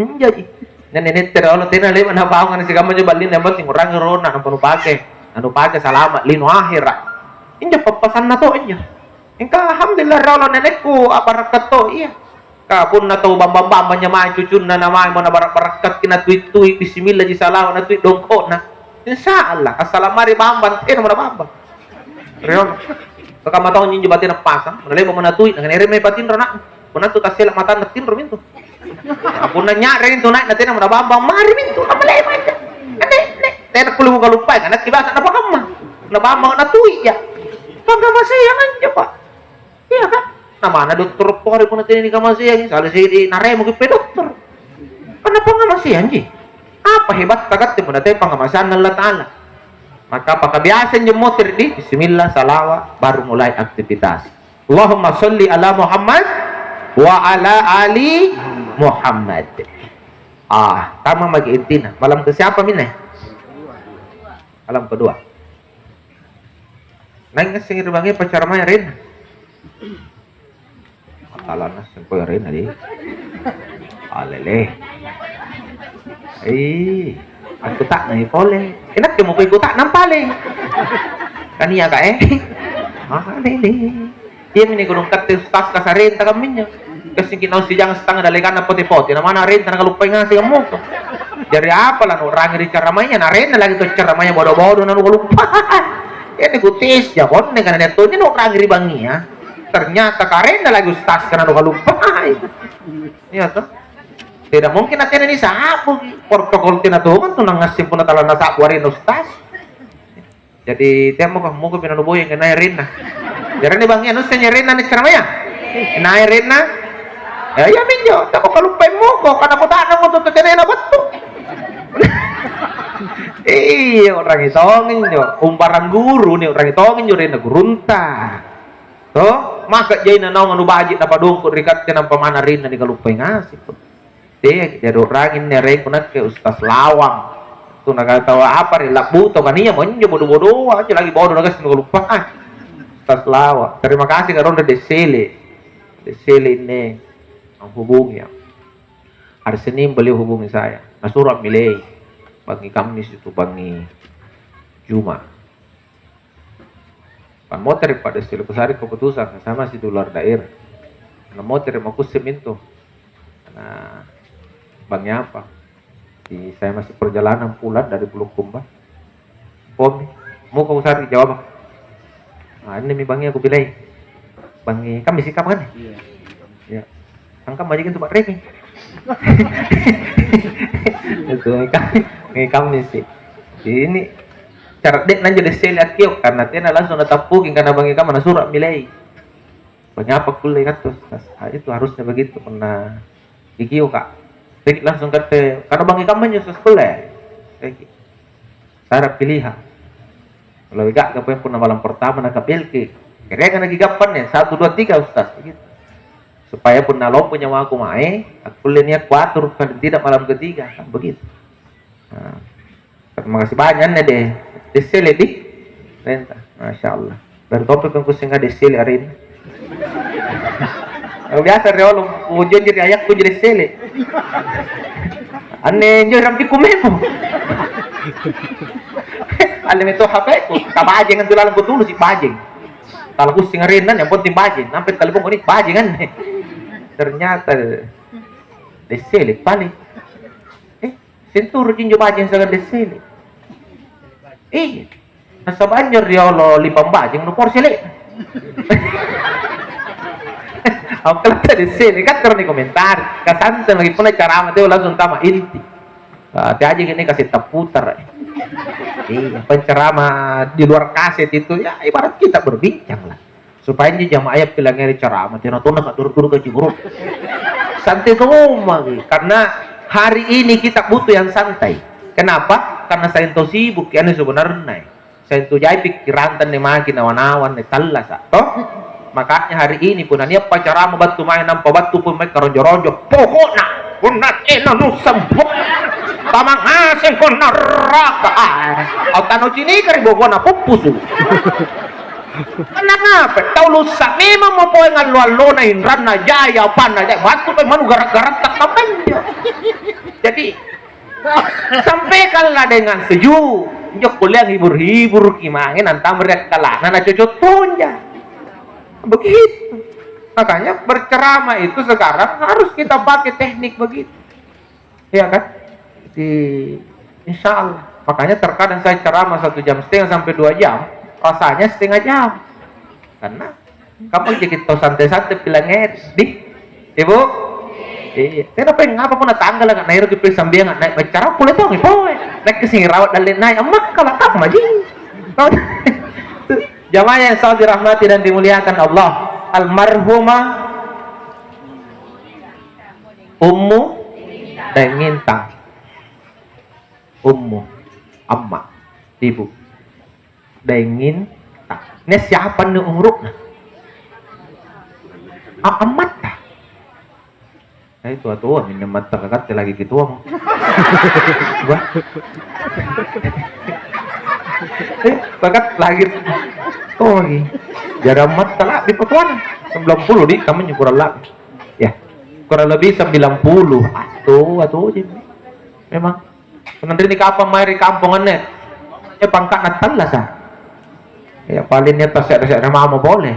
Injoji. Na nenette riolo tena le'ba' napaung anne sikamma anjo ballinna, yang penting u'rangi rona nampa nupake. Nanupake salama' lino ahera'. Injo pappasanna to injo. Mingka alhamdulillah riolo nenekku a'barakka' to, iya. Ka punna tau bambang-bambang nyamai cucunna namaimo nabara'-barakkakki natui-tui bismillah ji salawa' natui dongko'na. Insya Allah, assalamari bambang, tenamo nabambang. Riolo. Kamma tau injo batena pasang, punna le'ba'mo natui, nakanere mai patinro ana'nu. Punna tu tassela matanna tinro mintu. Nah, punna nya'remi intu nai' natenamo nabambang, mari mintu, ammalaima injo. Anne, anne, tena kulle kukaluppai, ka nakke biasa napakamma. Nabambang natuija. Pangngamaseang anjo, Pak. Iya, Kak. Namana dottoro' pore punna tena nikamaseangi, sale sidi naremoki pe dottoro'. Punna pangngamaseangji. Apa hebatta katte punna teai pangngamaseanna Allah Ta'ala? Maka pakabiasa injo motere' di, bismillah, salawa', baru mulai aktivitas. Allahumma sholli ala Muhammad wa ala ali Muhammad. Ah, tama maki intina. Malam ke siapa minne? Malam kedua. Naing ngassengi ri bangngi paccaramaya arenna. Matalana sempo arenna di. Alele. Ih, aku tak nai pole. Enak ke mau ikut tak nampale. Kan iya, Kak, eh? Alele. Iami ni gunung katte ustaz kasarenta kamminjo. Gassingki naung sijangang sitanga dallekanna pote-pote, namana arenta nakaluppai ngaseng ammoko. Jari apa lanuu'rangi ri caramaya, na arenna lagi to caramaya bodo-bodo nanukaluppai. Iami kutis jakonne kana nia' tonji nuu'rangi ri bangngia. Ternyata ka arenna lagi ustaz kana nukaluppai. Iya to? Tidak mungkin na tena nisa'buki. Protokol tena tongang tu nangngasseng punna tala nasa'bu arenna ustaz. Jadi, teammo ka, muko pi nanuboyang, nai arenna. Jarang ni bangngi anu, seng arenna ni ceramaya? Nai arenna? Ya, iya minjo, tako kaluppai muko, karena kota nang moto tetenena battu. Iya, orang itong injo. Umbarang guru ni orang itong injo, arenna gurunta. To, maka jaina naung anu baji' napadongko' ri katte nampa mana arenna nikaluppai ngaseng. Teaki, jari u'rangi inni arengku nakke Ustaz Lawang. Tu nakatawa apa ri la'bu tau kania monjo bodo-bodoa aja lagi bodo nagassi nukaluppai. Ustaz Lawang. Terima kasih ka ronde Dessele. Dessele inni menghubungi ya. Hari Senin beliau hubungi saya. Nasuro ammilei. Bangngi Kamis itu, bangngi Juma. Pammotere' pada silo kusare keputusan, saya masih di luar daerah. Karena motere' makusse mintu. Karena bangngi apa? Di, saya masih perjalanan pulang dari Bulukumba. Pomi, muko kusare jawab. Nah, ini mi bangngi aku bilai. Bangngi Kamis sih kapan? Iya. Ya. Angka majikan tu Pak Remi. Itu Kamis, Kamis sih. Ini cara dek nanja dessele akkio karena tena langsung natappuki karena bangngi kamma nasuro ammilei. Bangngi apa kulle kattu? Ah, itu harusnya begitu karena dikio ka. Jadi langsung kate karena bangngi kamma nyo sekolah. Kayak gitu. Sara' pilihan. Kalau ga'ga pole punna malam pertama nakabelki. Kereanga naki gappanne, satu, dua, tiga, Ustaz, begitu. Supaya punna lompo nyawaku mae, akkulle nia' kuatur paling tidak malam ketiga, kan begitu. Nah, terima kasih banyak anne deh. Dessele di? Renta. Masya Allah. Baru tompe kan kusinga dessele hari ini. Kalau biasa riolo, ujian jadi ayakku jadi sele. Anne injo rampikku memang. Alle meto H P-ku, kabajeng antu lalang kutulusi bajeng. Tala pusing arenna, yang penting bajeng. Nampe telepon ini bajeng anne. Ternyata dessele paling. Eh, senturu jinjo bajeng sagala dessele. Iya. Nasaba' anjo riolo lipang bajeng nu porsele'. Apalagi tadi sini kan terus dikomentari. Kasante lagi punna ceramah teo langsung tama inti. Ah, te aja gini kasih taputar. Iya, penceramah di luar kaset itu ya ibarat kita berbincang lah. Supaya anjo jama'aya pilangngeri ceramah, tena tonna ka duru-duru gaji guru. Santai tommo maki, karena hari ini kita butuh yang santai. Kenapa? Karena saya tahu sibuk ya ini sebenarnya. Saya tahu jai pikkiranta anne maki nawa-nawa anne tallasa, toh? Makanya hari ini punna nia' pacarama battu mae nampa battu pun mae karonjo-ronjo, pokokna punna tena nusempo tamang ngasengko neraka. Ah, au tano cinika ri bokona puppusu. Nangapa? Tau lussa memang mo poeng allo-allona inranna jai apanna jai battu pe manu gara-gara takamanja. Jadi sampaikanlah dengan sejuk. Injo kulle hibur-hiburki mange nantama ri akkala'na na cocok tonja. Begitu. Makanya berceramah itu sekarang harus kita pakai teknik begitu. Iya kan? Di insya Allah. Makanya terkadang saya ceramah satu jam setengah sampai dua jam, rasanya setengah jam. Karena kamu jadi tau santai-santai pilangngeri, di? Ibu? Iya. Tena pengen apa pun tanggala nggak naik rugi sambiang nggak naik bicara pule tong ibu. Naik ke sini rawat dan lain naik emak kalau tak maji. Jamaah yang selalu dirahmati dan dimuliakan Allah, almarhumah Ummu Daeng Ngintang. Ummu, amma, ibu. Daeng Ngintang. Nia siapa nih umurukna? A-, ammatta. Eh, tua-tua, minne ammatta kakatte lagi kituang. Wah. Eh, kakat lagi. Oh, iya. Jari ammatta lah, di patuan. Sembilan puluh di, kamu kurang lah. Ya. Kurang lebih sembilan puluh. Atuh, atuh, Jim. Memang. Punna ri kapang mae ri kampong anne, eh, pangka'na tallasa. Ya, paling nia' tasse're-se're mamo pole.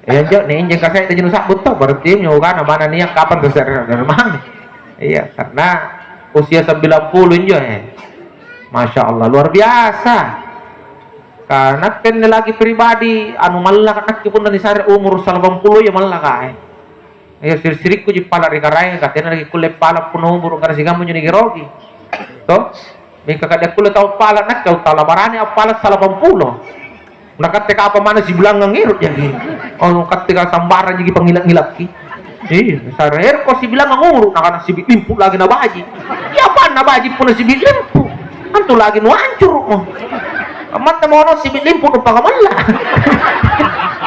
Eh, injo, nia' injeng kase're ji nusa'bu to, berarti nyogana mana nia' kapang tasse're-se're mamo. Iya, karena usia sembilan puluh injo, eh. Masya Allah, luar biasa. Ka nakke anne lagi pribadi, anu, mallaka nakke punna nisare umur salapang pulo iya mallaka, eh. Iya, siri'-siri'ku ji pala' ri Karaenga, ka tena lagi kulle pala' punna umuru' kara sikamma njo nigeroki. To? Mingka kade' kulle tau pala' nakke, tau tala barani appala' salapang pulo. Nakatte kapa manna sibilangngang ero' jaki. Oh, katte ka sambarang jaki pangngila'-ngila'ki. Iya, sare ero' ko sibilangngang umuru', nakana sibi' limpu' lagi nabaji'. Iya, apana baji' punna sibi' limpu'? Antu lagi nuancuru'mo. Ammatta mono sibi' limpu' nupakamalla.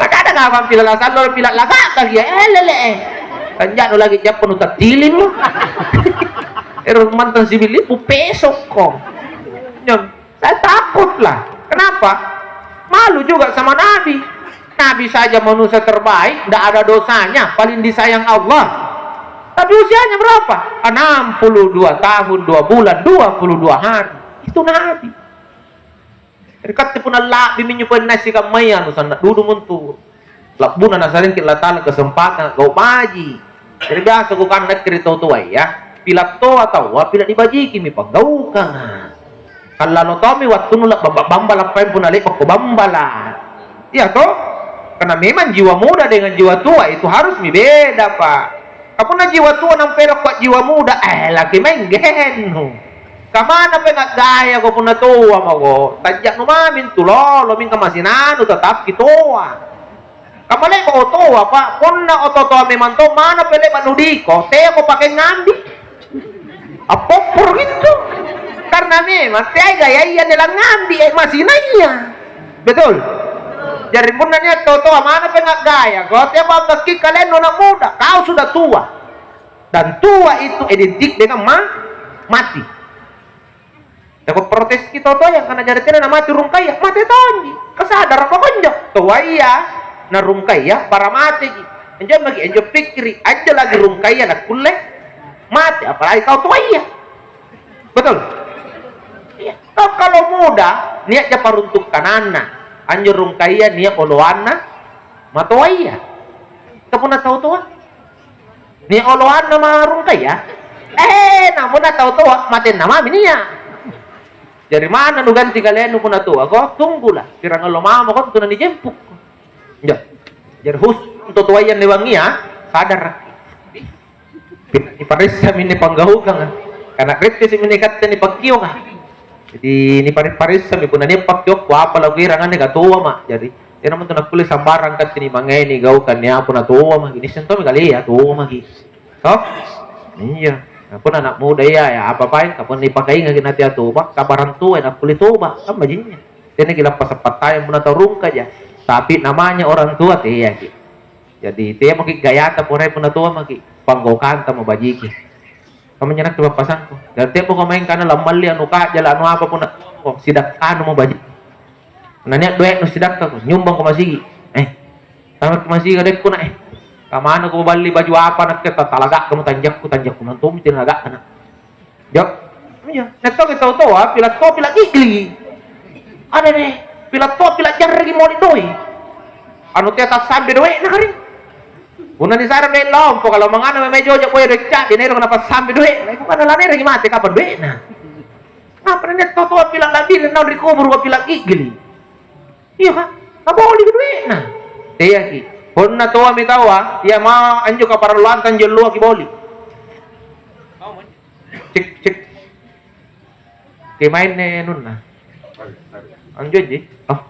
Nakana kapang pila' lasallo, pila' laga'gaki, eh, lele'e. Kanja'nu lagi jappa nutattilimmo. Ero' mantang sibi' limpu' pesokko. Nyong, saya takutlah. Kenapa? Malu juga sama Nabi. Nabi saja manusia terbaik, ndak ada dosanya, paling disayang Allah. Tapi usianya berapa? Enam puluh dua tahun, dua bulan, dua puluh dua hari. Itu Nabi. Ri katte punna la'bimi injo pole nai' sikammaya, nu sanna' dudung untu'. La'buna Nasarengki' Allata'ala kesempatan a'gau' baji'. Jari biasa kukana nakke ri tau toaya, pila' toa taua, pila' nibajikimi panggaukanga. Kallalo tommi wattunnu la'bamba-bambala' paeng punna le'bakko bambala'. Iya to? Karena memang jiwa muda dengan jiwa tua itu harus mi beda, Pak. Ka punna jiwa tua nampa ero' kua jiwa muda, eh, laki maeng gennu. Kamana pe nagayako punna toa mako? Tajja'nu mami intu lolo, mingka masinanu tetapki toa. Kamma le'ba' otoa, Pak, punna oto-otoa memang to, mana pe le'ba' nudiko, teako pake ngambi. Appopporo' gitu. Karena me Mateai gayaya nilangngambi, eh, masinaya. Betul? Jari punna nia' tau-toa manna pengaggaya, kau tepa bakki kalennu anak muda, kau sudah tua. Dan tua itu identik dengan ma-, mati. Dapat protes kita tau-toa yang karena jari tena namati rungkaya, mate tonji. Kasadara apa konjo? Toaya, na rungkaya, para mateki. Anjo maki, anjo pikkiri, anjo lagi rungkaya nakkulle mate, apalagi kau toaya. Betul? Iya. Kau kalau muda, nia'ja paruntuk kananna. Anjo rungkaya nia' oloanna matoaya. Kapunna tau toa? Nia' oloanna ma rungkaya? Eh, namunna tau toa, matenna mami nia'. Jari manna nuganti kalennu punna toako? Tunggulah, pirang allo mamako antu nanijempukko. Injo. Jari khusus antu toaya anne bangngia, sadara'. Niparessami anne panggaukanga. Kana rettesimi anne katte nipakkioka. Jadi nipare-paressami punna nia' pakkiokku apa lakuerang anne katoama. Jari tenamo antu nakkulle sambarang katte nimangei nigaukang niapu natoamaki. Nisseng tommi kalea toamaki. Toh? Iya. Nah, punna anak muda iya, ya apa-apaeng, kapunna nipakaingaki natea toba, kabarang toa nakkulle toba. Kan bajinnya. Tenaki lappasa pattayang punna tau rungkaja. Tapi namanya orang tua teaki. Jadi, teamaki gayata porai punna toamaki, panggaukanta mabajiki. Kamma anjo nakke pappasangku. Dan teako maeng kana lammalli anu kajala anu apa punna toamako, sidakkanu mabajiki. Punna nia' doe'nu sidakkako, nyumbangko masigi. Eh, tamaki masigi adekku na, eh. Kamanako balli baju apa nakke ta-, talaga'kamo tanjakku, tanjakku mantommi tena laga'ka na. Jo. Iya. Nia' tongi tau toa, pila' toa, pila' gigliki. Ada deh, pila' toa, pila' jarreki moli doi. Anu tea tassambe doe'na kari. Punna nisare doe' lompo, kalau mangana memang jojo boya doe' ca'di, naero napassambe doe'na. Iku kan lanereki mate kapang doe'na. Ngapa nia' tau toa pila' la'biri naung ri kuburu' pila' gigliki? Iya, Kak. Naboliki doe'na. Teaki. Punna toami taua, iya ma anjo kaparalluanta anjo alloaki boli. Cek, cek. Kemainne anunna. Anjo ji. Oh.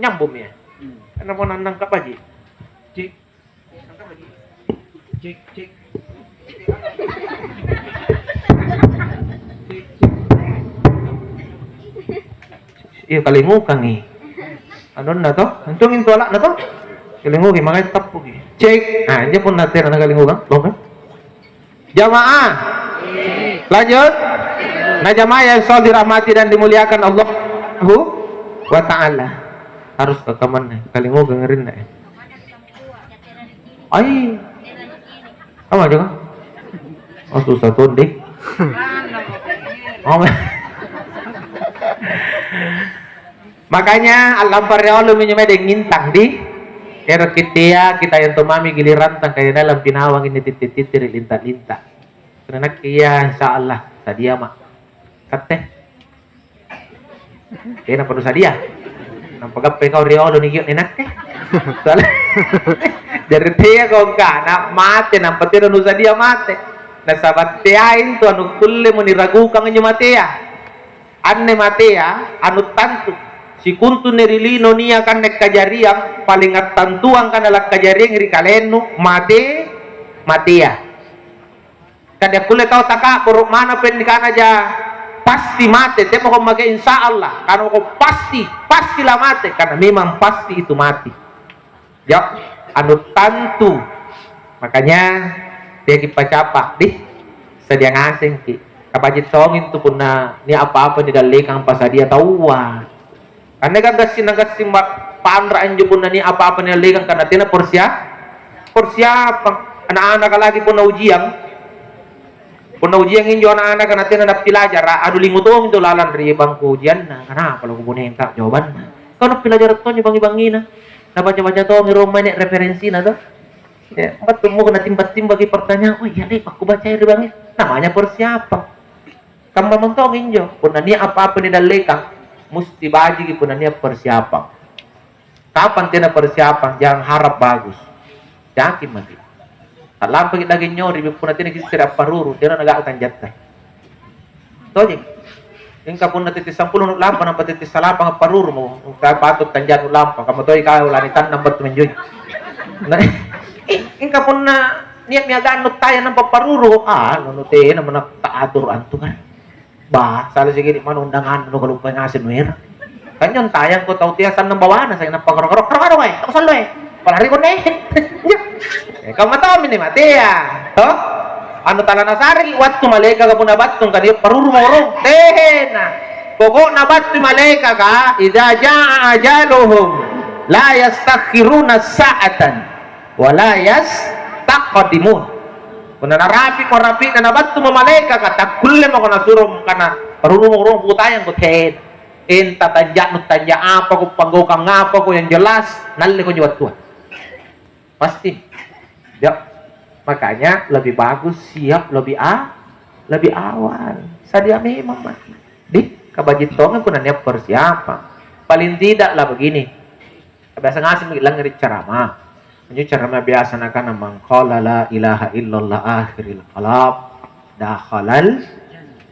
Nyambung ya. Karena mau nangkap aja. Cek. Cek, cek. Cek, cek. Iya, kalingukangi. Anunna to, untung itu alatna to. Kalinguki, makanya tappuki. Cek. Ah, injo punna tena nakalingukan, lomo. Jamaah. Lanjut. Nah, jamaah yang selalu dirahmati dan dimuliakan Allah Subhanahu wa Ta'ala. Harus ke kamarnya. Kalingukangi rinna, eh. Ai. Apa aja, Kak? Oh, susah tuh, deh. Oh. Makanya, a'lampa riolomi injo mae deng ngintang, di. Ero' kitea, kita yang tomami gilirantang, kaya dalam pinawang ini titti-titti ri linta-linta. Karena nakke iya, insya Allah, sadia ma'. Katte? Tena perlu sadia. Nampa gappai kau riolo ni gio' ni nakke. Soalnya, jari tea kau angkana mate, nampa tena nusadia mate. Nasaba' teai intu anu kullemo niragukan injo matea. Anne matea, anu tantu. Sikuntu ri lino niaka anne kajariang, paling attantuang kana lakkajariang ri kalennu, mate, matea. Kadi akkulle tau taka'boro' manna pen nikanaja pasti mate, teamako make insya Allah, kanamako pasti, pasti la mate, karena memang pasti itu mati. Ja, anu tantu. Makanya, teaki pacapa, dih, sadia ngasengki. Kabaji' tongi intu punna nia' apa-apa nidallekang pasadia taua. Anne kan gassing-gassing ma-, panra' anjo punna nia' apa-apa niallekang karena tena persia-, persiapang. Ana'-anaka lagi punna ujiang, punna ujiang injo ana'-anaka na tena nappilajara', anu lingu tong intu lalang ri bangku ujianna. Kanapa lako bonenta jawabanna? Kau nappilajara' tonji bangi-bangina, nabaca-baca tongi rong mae referensina to. Ya, battu muko natimba-timbaki pertanyaan, "Oh iya deh, pakkubacai ri bangi." Namanya persiapang. Kamma mentong injo, punna nia' apa-apa nidallekang, musti bajiki punna nia' persiapang. Kapang tena persiapang, jangan harap bagus. Yakin maki. Ta'lampaki daging nyori, punna tena kisere' apparuru, tena naga tanjatta. Tojeng. Engka punna tette' sampulo nu lampa, nampa tette' salapang apparurumo, engka patut tanjanu lampa, kamma toi kau lani tannang battu manjoi. Nah, eh, engka punna nia'mi agannu taya nampa paruru, ah, anu tena mana taatur antu kan. Bah, sala sikidi' manna undanganna, nukaluppai ngaseng nuerang. Kan njo tayangko tau tea sannang bawana, saya nappa karo-karo, "Karo-karo, eh, tau sallo, eh." Palari konne. Eh, kamma tommi ni matea. Toh? Anu tala nasareki wattu malaekaka punna battu, kania paruru morong. Tena. Pokokna battu malaekaka, "Idza jaa ajaluhum, la yastakhiruna sa'atan, wa la yastaqdimun." Punna narapi'mo rapi'na nabattumo malaekaka, takkulle mako nasuro kana paruru morong kutayangko, tena. Enta tanja'nu tanja apako, panggaukang apako, yang jelas nalleko anjo wattua. Pasti. Ya. Makanya lebih bagus siap lebih a-, lebih awal. Sadia memang maki. Di, kabaji' tongi punna nia' persiapan. Paling tidak lah begini. Biasa ngaseng maki langngere' ceramah. Anjo ceramah biasa nakana, "Man qala la ilaha illallah akhiril kalam, dakhalal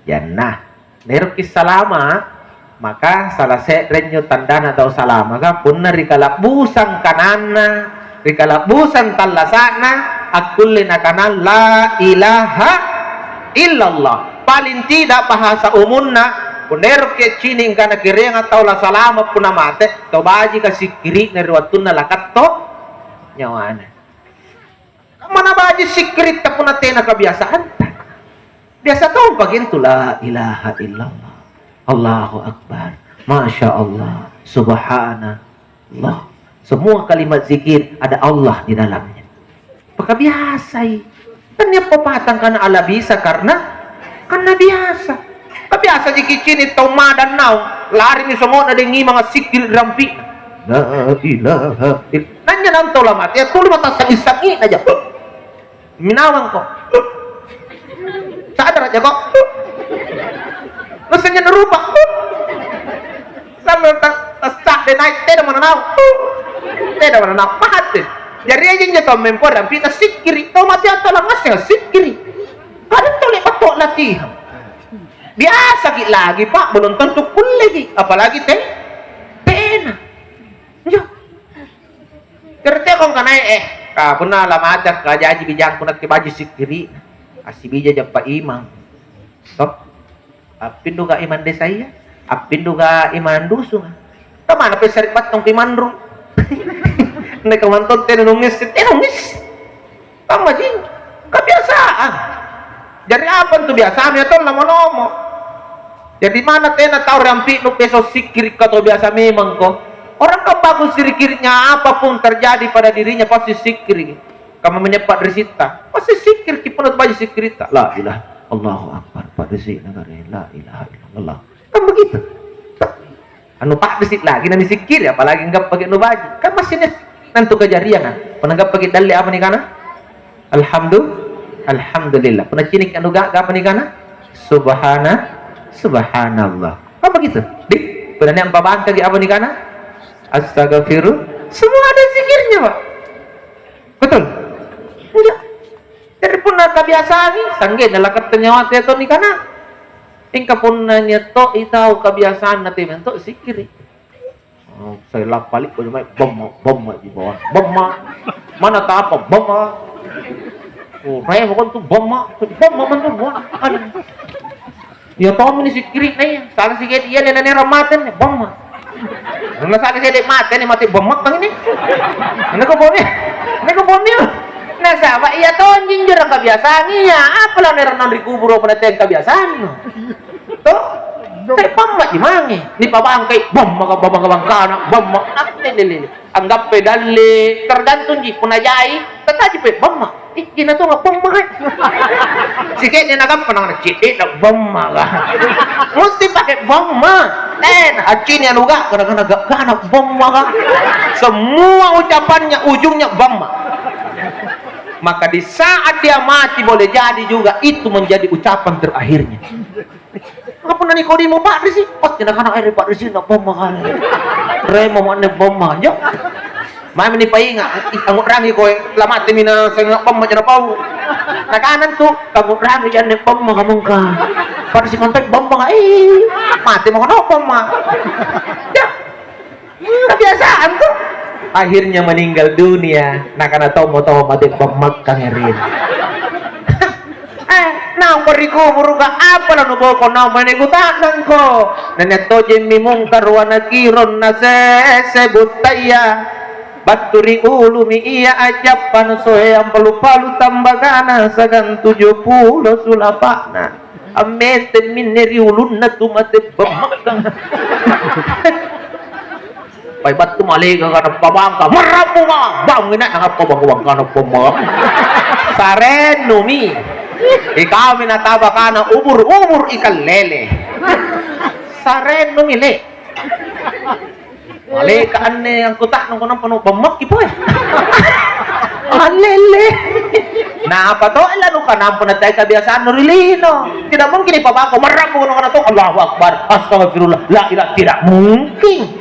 jannah." Naeroki salama', maka sala se're anjo tandana tau salamaka, punna ri kala'busang kananna, ri kala'busang tallasa'na, akkulle nakana, "La ilaha illallah." Paling tidak bahasa umumna, punna eroki accini' angkana kereanga tau la salama' punna mate, tau bajika sikkiri'na ri wattunna lakatto nyawana. Kammana baji' sikkiritta punna tena kabiasaanta? Biasa tompaki antu, "La ilaha illallah, Allahu akbar, masya Allah, subhanallah." Semua kalimat zikir ada Allah di dalamnya. Pakabiasai. Kan nia' pepatah angkana ala bisa karena, karena biasa. Kabiasa ji kiccini' tau madang naung, larimi somo'na deng imang assikkiri' rampi'na. La ilaha ill-, nanya naung tau lamatea tuli mata sangi-sangi'naja. Minawangko. Sadara' jako. Nassanya narupa. Sambil ta-, tassa'de nai', tena mananau. Tena mananau. Mate. Jari aja injo tau mempo rampi'na sikkiri'. Tau matea tau langngasseng assikkiri'. Kadang tau le'ba' to latihan. Biasaki' lagi, Pak, belum tentu kulleki', apalagi te-, tena. Injo. Jari teako angkanae, eh, ka punna lamate, kajaji bijangku nakke baji' sikkiri'na. Assibija jappa imang. Toh? Appinduka imang desaya, appinduka imang dusunga. Kamana pessari' battungki manrung? Nakamantong tena nungisse, tena nungisse. Kammaji, kebiasaan. Jari apa antu biasami atau lomo-lomo? Jadi mana tena tau rampi'nu peso sikkirikka tau biasa memangko? Orang kan bagus sikkiriknya, apapun terjadi pada dirinya pasti sikkiriki. Kamma menyeppa' risitta, pasti sikkiriki punna tu baji' sikkiritta. La ilaha, Allahu Akbar, pa'risi'na kare, la ilaha illallah. Kan begitu. Anu pa'risi' lagi nanisikkiri, apalagi anggappaki' nubaji'. Kan massing nantu kajarianga. Punna anggappaki' dalle' apa nikana? Alhamdu-, Alhamdulillah. Punna ciniki anu gaga apa nikana? Subhana-, Subhanallah. Kan begitu? Di, punna nia' ampabangkaki' apa nikana? Astagfirullah. Semua ada zikirnya, Pak. Betul? Iya. Jari punna kabiasangi, sanggenna lakatte nyawa tena tau nikana. Mingka punna nia' to'i tau kabiasanna tena mento sikkiri'. Oh, saya lappali' pole mae, bamma, bamma ji bawang. Bamma. Mana tapa? Bamma. Oh, remo kan tu bamma. Bamma man tu bawang. Aduh. Iya tommi ni sikkiri'na iya. Sala sikidi' iya nenanera mate ni, bamma. Punna sala sikidi' mate ni, mate bamma kang ini. Ini kok boni? Ini kok boni? Nasaba' iya tonji injo raka biasang iya. Apa la nerang naung ri kuburu' apa nateang kabiasannu? Toh? Te bamma ji mange. Nipabangkai, bamma ka, bamma ka bangkana, bamma. Apa lele? Anggappai dalle', tergantungji, punna jai, tataji pe, bamma. Ih, ina tonga bamma, eh. Sike'de' nagappa, nangana ci'de'na bamma, ka. Musti pake bamma. Eh, accini' anu ga, kana-kana ga-, gana bamma, ka. Semua ucapannya ujungnya bamma. Maka di saat dia mati, boleh jadi juga itu menjadi ucapan terakhirnya. Maka punna nikodimo pa'risi', pasti nakana ere pa'risi'na bomma kale. Remo mo anne bomma, jo. Maemi nipainga', ih, angngu'rangi koe, lamatemi na seng bomma ja napau. Nakana antu, kangngu'rangi ja anne bomma kamongka. Pa'risi' mantai bomma ka, ih, mate mako naung bomma. Jo. Kebiasaan tuh. Akhirnya meninggal dunia, nakana tommo tau mate bommakkangi ri. Eh, Naung ri kuburuka, apa lanuboko naung mae nikuta'nangko? Na nia' tojemmi Mungkar wa Nakirun nasese buttaya. Battu ri ulumi ia a'jappa nasoeang palu-palu tambagana siagang tuju pulo sulapa'na. Ammentemmi anne ri ulunna tu mate bammakka. Pai battu malaekaka nappabangka, "Marrammu ma!" Bangngi na, angappa bangka-bangkana pamma. Sarennumi. Ikaumi nataba kana ubur-ubur ikalele. Sarennumi, le. Malaeka anne angkuta'nangko nampa nubammaki poe. Allele. Napa to lanukanampa natai kabiasannu ri lino. Tidak mungkin ipabako marrammu kana to, "Allahu Akbar, astagfirullah, la ilaha," tidak mungkin.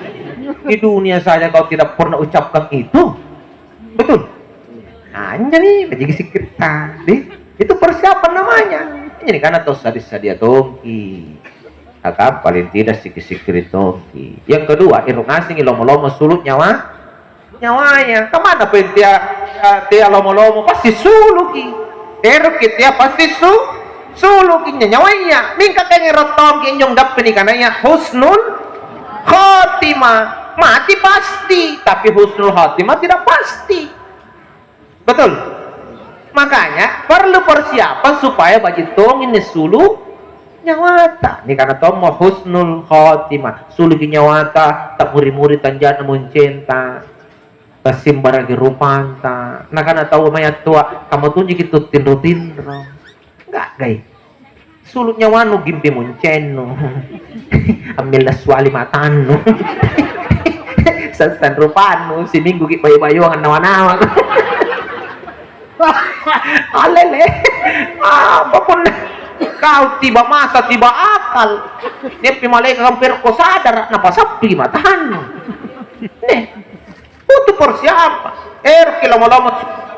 Di dunia saja kau tidak pernah ucapkan itu. Betul? Anjani, bajiki sikkiritta, deh. Itu persiapan namanya. Jadi karena tau sadia-sadia tongki. Kaka paling tidak sikki-sikkiri tongki. Yang kedua, ero' ngasengi lomo-lomo sulu' nyawa, nyawaya. Kamana pentia, tea lomo-lomo? Pasti suluki. Eroki tea pasti su, suluki nyawaya. Mingka kengero tongki injo dappe nikanaya husnul khotimah. Mati pasti, tapi husnul khotimah tidak pasti. Betul? Makanya perlu persiapan supaya baji' tongi nisulu' nyawata. Nikana tommo husnul khotimah, suluki nyawata, ta'muri-muri tanja'na muncenta, tassimbaraki rupanta. Nakana tau maya' toa, "Kamma tonjiki tu tinro-tinro." Enggak, gai. Sulu' nyawannu gimpi muncennu. Ammilla suali matannu. Sassan rupannu, simingguki bayu-bayuang annawa-nawa. Alele. Apa punna kau tiba masa, tiba akal. Neppi malaeka kampero ko sadara, napasappi matannu. Nih. Butuh persiapan. Eroki lomo-lomo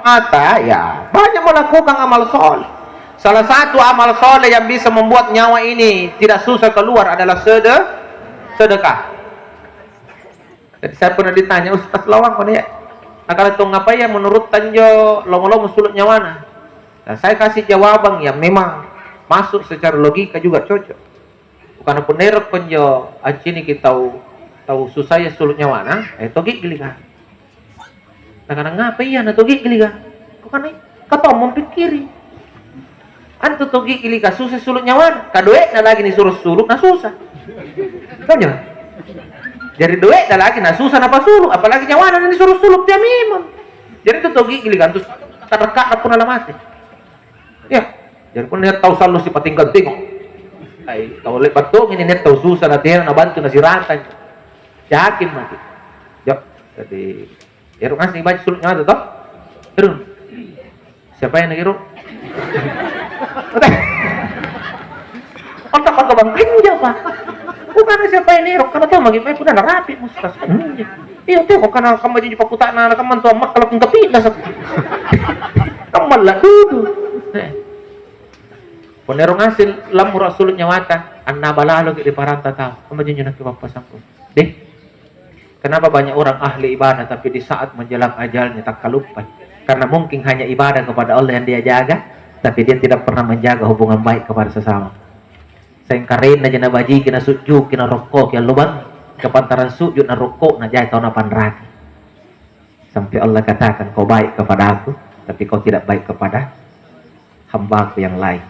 mata, ya, banyak melakukan amal soleh. Salah satu amal soleh yang bisa membuat nyawa ini tidak susah keluar adalah sede-, sedekah. Jadi saya pernah ditanya, "Ustaz Lawang, mana ya? Nakana tong apa ya menurut tanjo lomo-lomo sulu' nyawana?" Nah, saya kasih jawaban yang memang masuk secara logika juga cocok. Kukana punna ero' konjo acciniki tau, tau susaya sulu' nyawana, eh, togi'gilika. Nakana, "Ngapa iya na togi'gilika?" Kukana, "Ka tommo pikkiri. Antu togi'gilika susah sulu' nyawana, ka doe'na lagi nisuro sulu', na susah." Tonjo? Jari doe'na lagi na susah napasulu', apalagi nyawana na nisuro sulu' tea memang. Jari tu togi'gilika antu tarekka'na punna lamate. Iya, jari punna nia' tau sallo sipatinggang-tinggang. Ai, tau le'ba' tongi nia' tau susa natena nabantu nasirantang. Yakin maki. Jo, jadi, ero' ngaseng baca sulu' nyawa toh? Ero'. Siapa yang ero'? Otak apa bang? Iya, Pak. Bukan siapa yang ero', karena tau maki, mai punna narapi' mustas. Iya, teko kana kamma janji pakkuta'na, na kamma antu ammakkalakung kapinasa. Kamma la dudu. Eh. Punna ero' ngaseng lammoro' assulu' nyawata, annaba laloki' ri paranta tau. Kamma janji nakke pappasangku. Deh. Kenapa banyak orang ahli ibadah tapi di saat menjelang ajalnya takkaluppai? Karena mungkin hanya ibadah kepada Allah yang dia jaga, tapi dia tidak pernah menjaga hubungan baik kepada sesama. Seng karaennaja nabajiki, nasujjuki, narokkoki, allobangi. Kapantarang sujud na rokko'na jai tau napanraki. Sampai Allah katakan, "Kau baik kepada aku, tapi kau tidak baik kepada hamba-Ku yang lain."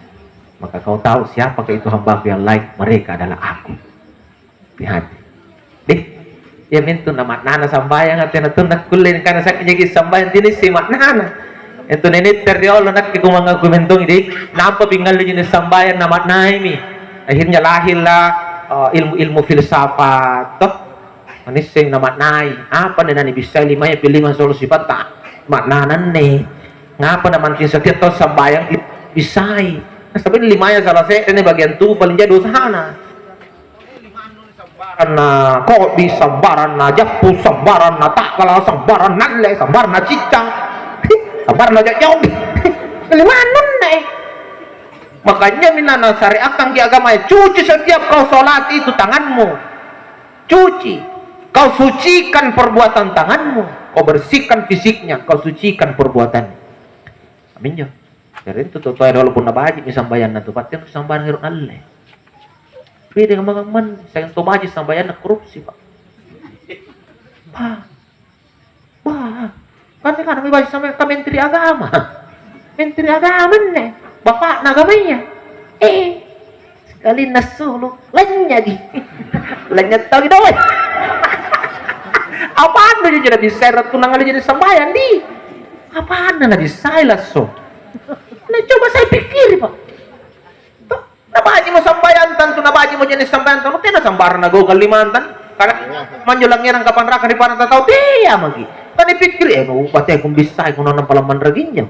Maka kau tahu siapakah itu hamba-Ku yang lain? Mereka adalah aku. Hati-hati. Deh, iya mintu na maknana sambayang, tena tau nakkulle nakana sakki jaki sambayang, tena isseng maknana. Itu ninitte riolo nakke kumangaku mentongi deh. Nampa pingalli jenis sambayang na maknaimi. Akhirnya lahirlah, eh, ilmu-ilmu filsafat, toh. Manisseng na maknai. Apa nih nani bissai limaya pi lima solo sipatta? Maknana anne. Ngapa na manting setiap tau sambayang i-, bissai? Nasaba' limaya salah se're nih bagian tubuh paling jadi usahana. Sambaranna ko'bi, sambaranna jappu, sambaranna ta'gala, sambaranna alle, sambaranna ciccang, sambaranna ja'jaung. Limanunne. Makanya minna nasyariatkangki agamaya, cuci setiap kau sholati itu tanganmu. Cuci. Kau sucikan perbuatan tanganmu. Kau bersihkan fisiknya, kau sucikan perbuatan. Aminjo. Jari intu tau toa riolo punna baji'mi sambayanna tu, pasti antu sambayang ero' nalle. Beda kamma-kammanna, sayang tau baji' sambayanna korupsi, Pak. Bah, bah, kan kanami baji' sambayang ka menteri agama. Menteri agama anne, bapa'na agamaya. Eh, Kalinna assulu', lanynya'ji. Lanynya' tau doe'. Apanna ji nabissai ratu nangngalle jadi sambayang, di? Apanna nabissai lasso? Na coba saya pikkiri, Pak. Toh, nabaji'mo sambayang tantu, nabaji'mo jenis sambayang tantu, tena sambarang nagaukang limantang. Karena manjo langngerang kapanrakang ri paranta tau, tea maki. Tanipikkiri, eh, mau bateku bissai, kuno nampa lammanraki injo.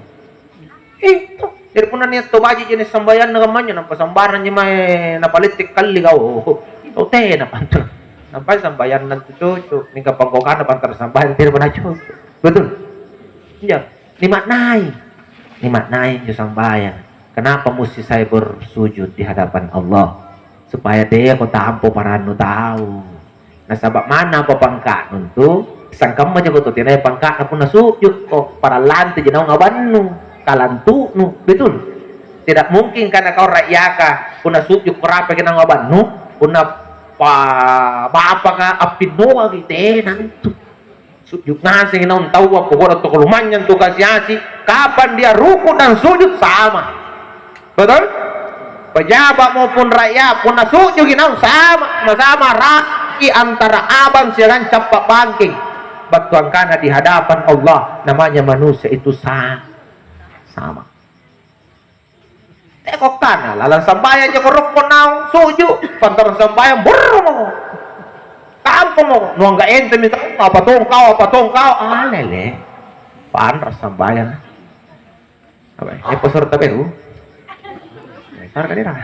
Eh, toh. Jari punna nia' tau baji' jenis sambayanna kammanya, nampa sambarangji mae napalette' kalli kau. Tau tena pantu. Nampai sambayanna tu cocok, mingka panggaukangna pantara sambayang tena pernah cocok. Betul? Iya. Nimaknai. Nimaknai injo sambayang. Kenapa musti saya bersujud di hadapan Allah? Supaya teako tampo parannu tau. Nasaba' manna apa pangka'nu antu, sangkamma jako tau tenaya pangka'na punna su'juko, parang lanteji naung abannu, kalantu'nu, betul? Tidak mungkin kana kau ra'yaka, punna su'juko rapaki naung abannu, punna pa-, bapaka appinnoaki, tena antu. Su'ju ngasengi naung taua, pokokna toko lumanynyang tu kasi-asi, kapan dia ruku' dan sujud sama. Betul? Pejabat maupun rakyat, punna su'juki naung sama, sama raki antara abang siagang cappa' bangkeng. Battu angkana di hadapan Allah, namanya manusia itu sa-, sama. Teko kana, lalang sambayang jako rokko naung su'ju, pantarang sambayang, burru mako. Kampo mako, nuangga ente minta, apa tong kau, apa tong kau, alele. Panra sambayang. Apa? Eh, pastor taberu? Eh, sar kadera.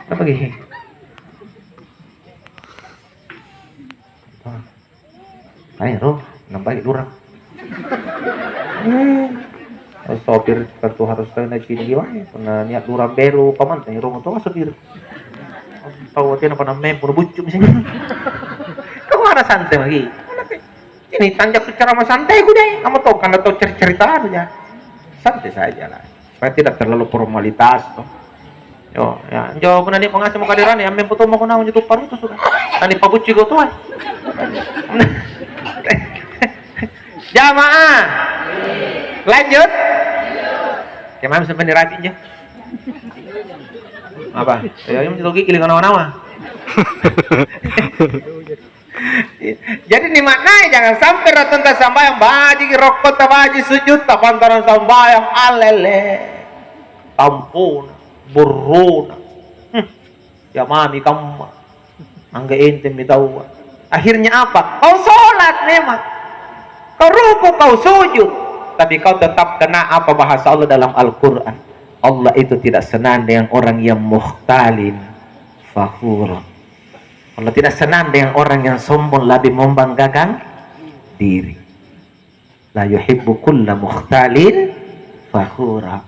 Apa gini? Aero, nambai lurang. Eh, sopir tentu harus tahu naik tinggi wae. Pernah niat lurang beru, paman, eh, rongo tua sopir. Tahu dia apa namanya, pun bucuk sih. Kau ada santai lagi. Ini tanjak tu ceramah santai ku deh, kamu tahu karena tahu cerita-cerita aja. Santai saja lah. Supaya tidak terlalu formalitas, toh. Yo, ya, injo punna nia' pangasemo kaderana, ya, ammempo tommo ko naung injo tu parutu suka. Tani pabucci ko tua. Jamaah. Lanjut. Kemarin sampai nirapi injo. Apa? Ya, yang itu gigi dengan nama-nama. Jadi nimaknai, jangan sampai ratonta sambayang, bajiki rokkota, baji sujudta, pantarang sambayang, alele, tampona, burrona. Hmm. Ya mami kamma. Angga enteng mi taua. Akhirnya apa? Kau sholat memang. Kau ruku, kau sujud. Tapi kau tetap kena apa bahasa Allah dalam Al-Quran. Allah itu tidak senang dengan orang yang mukhtalin fakhur. Allah tidak senang dengan orang yang sombong, lebih membanggakan diri. La yuhibbu kulla mukhtalin fakhura.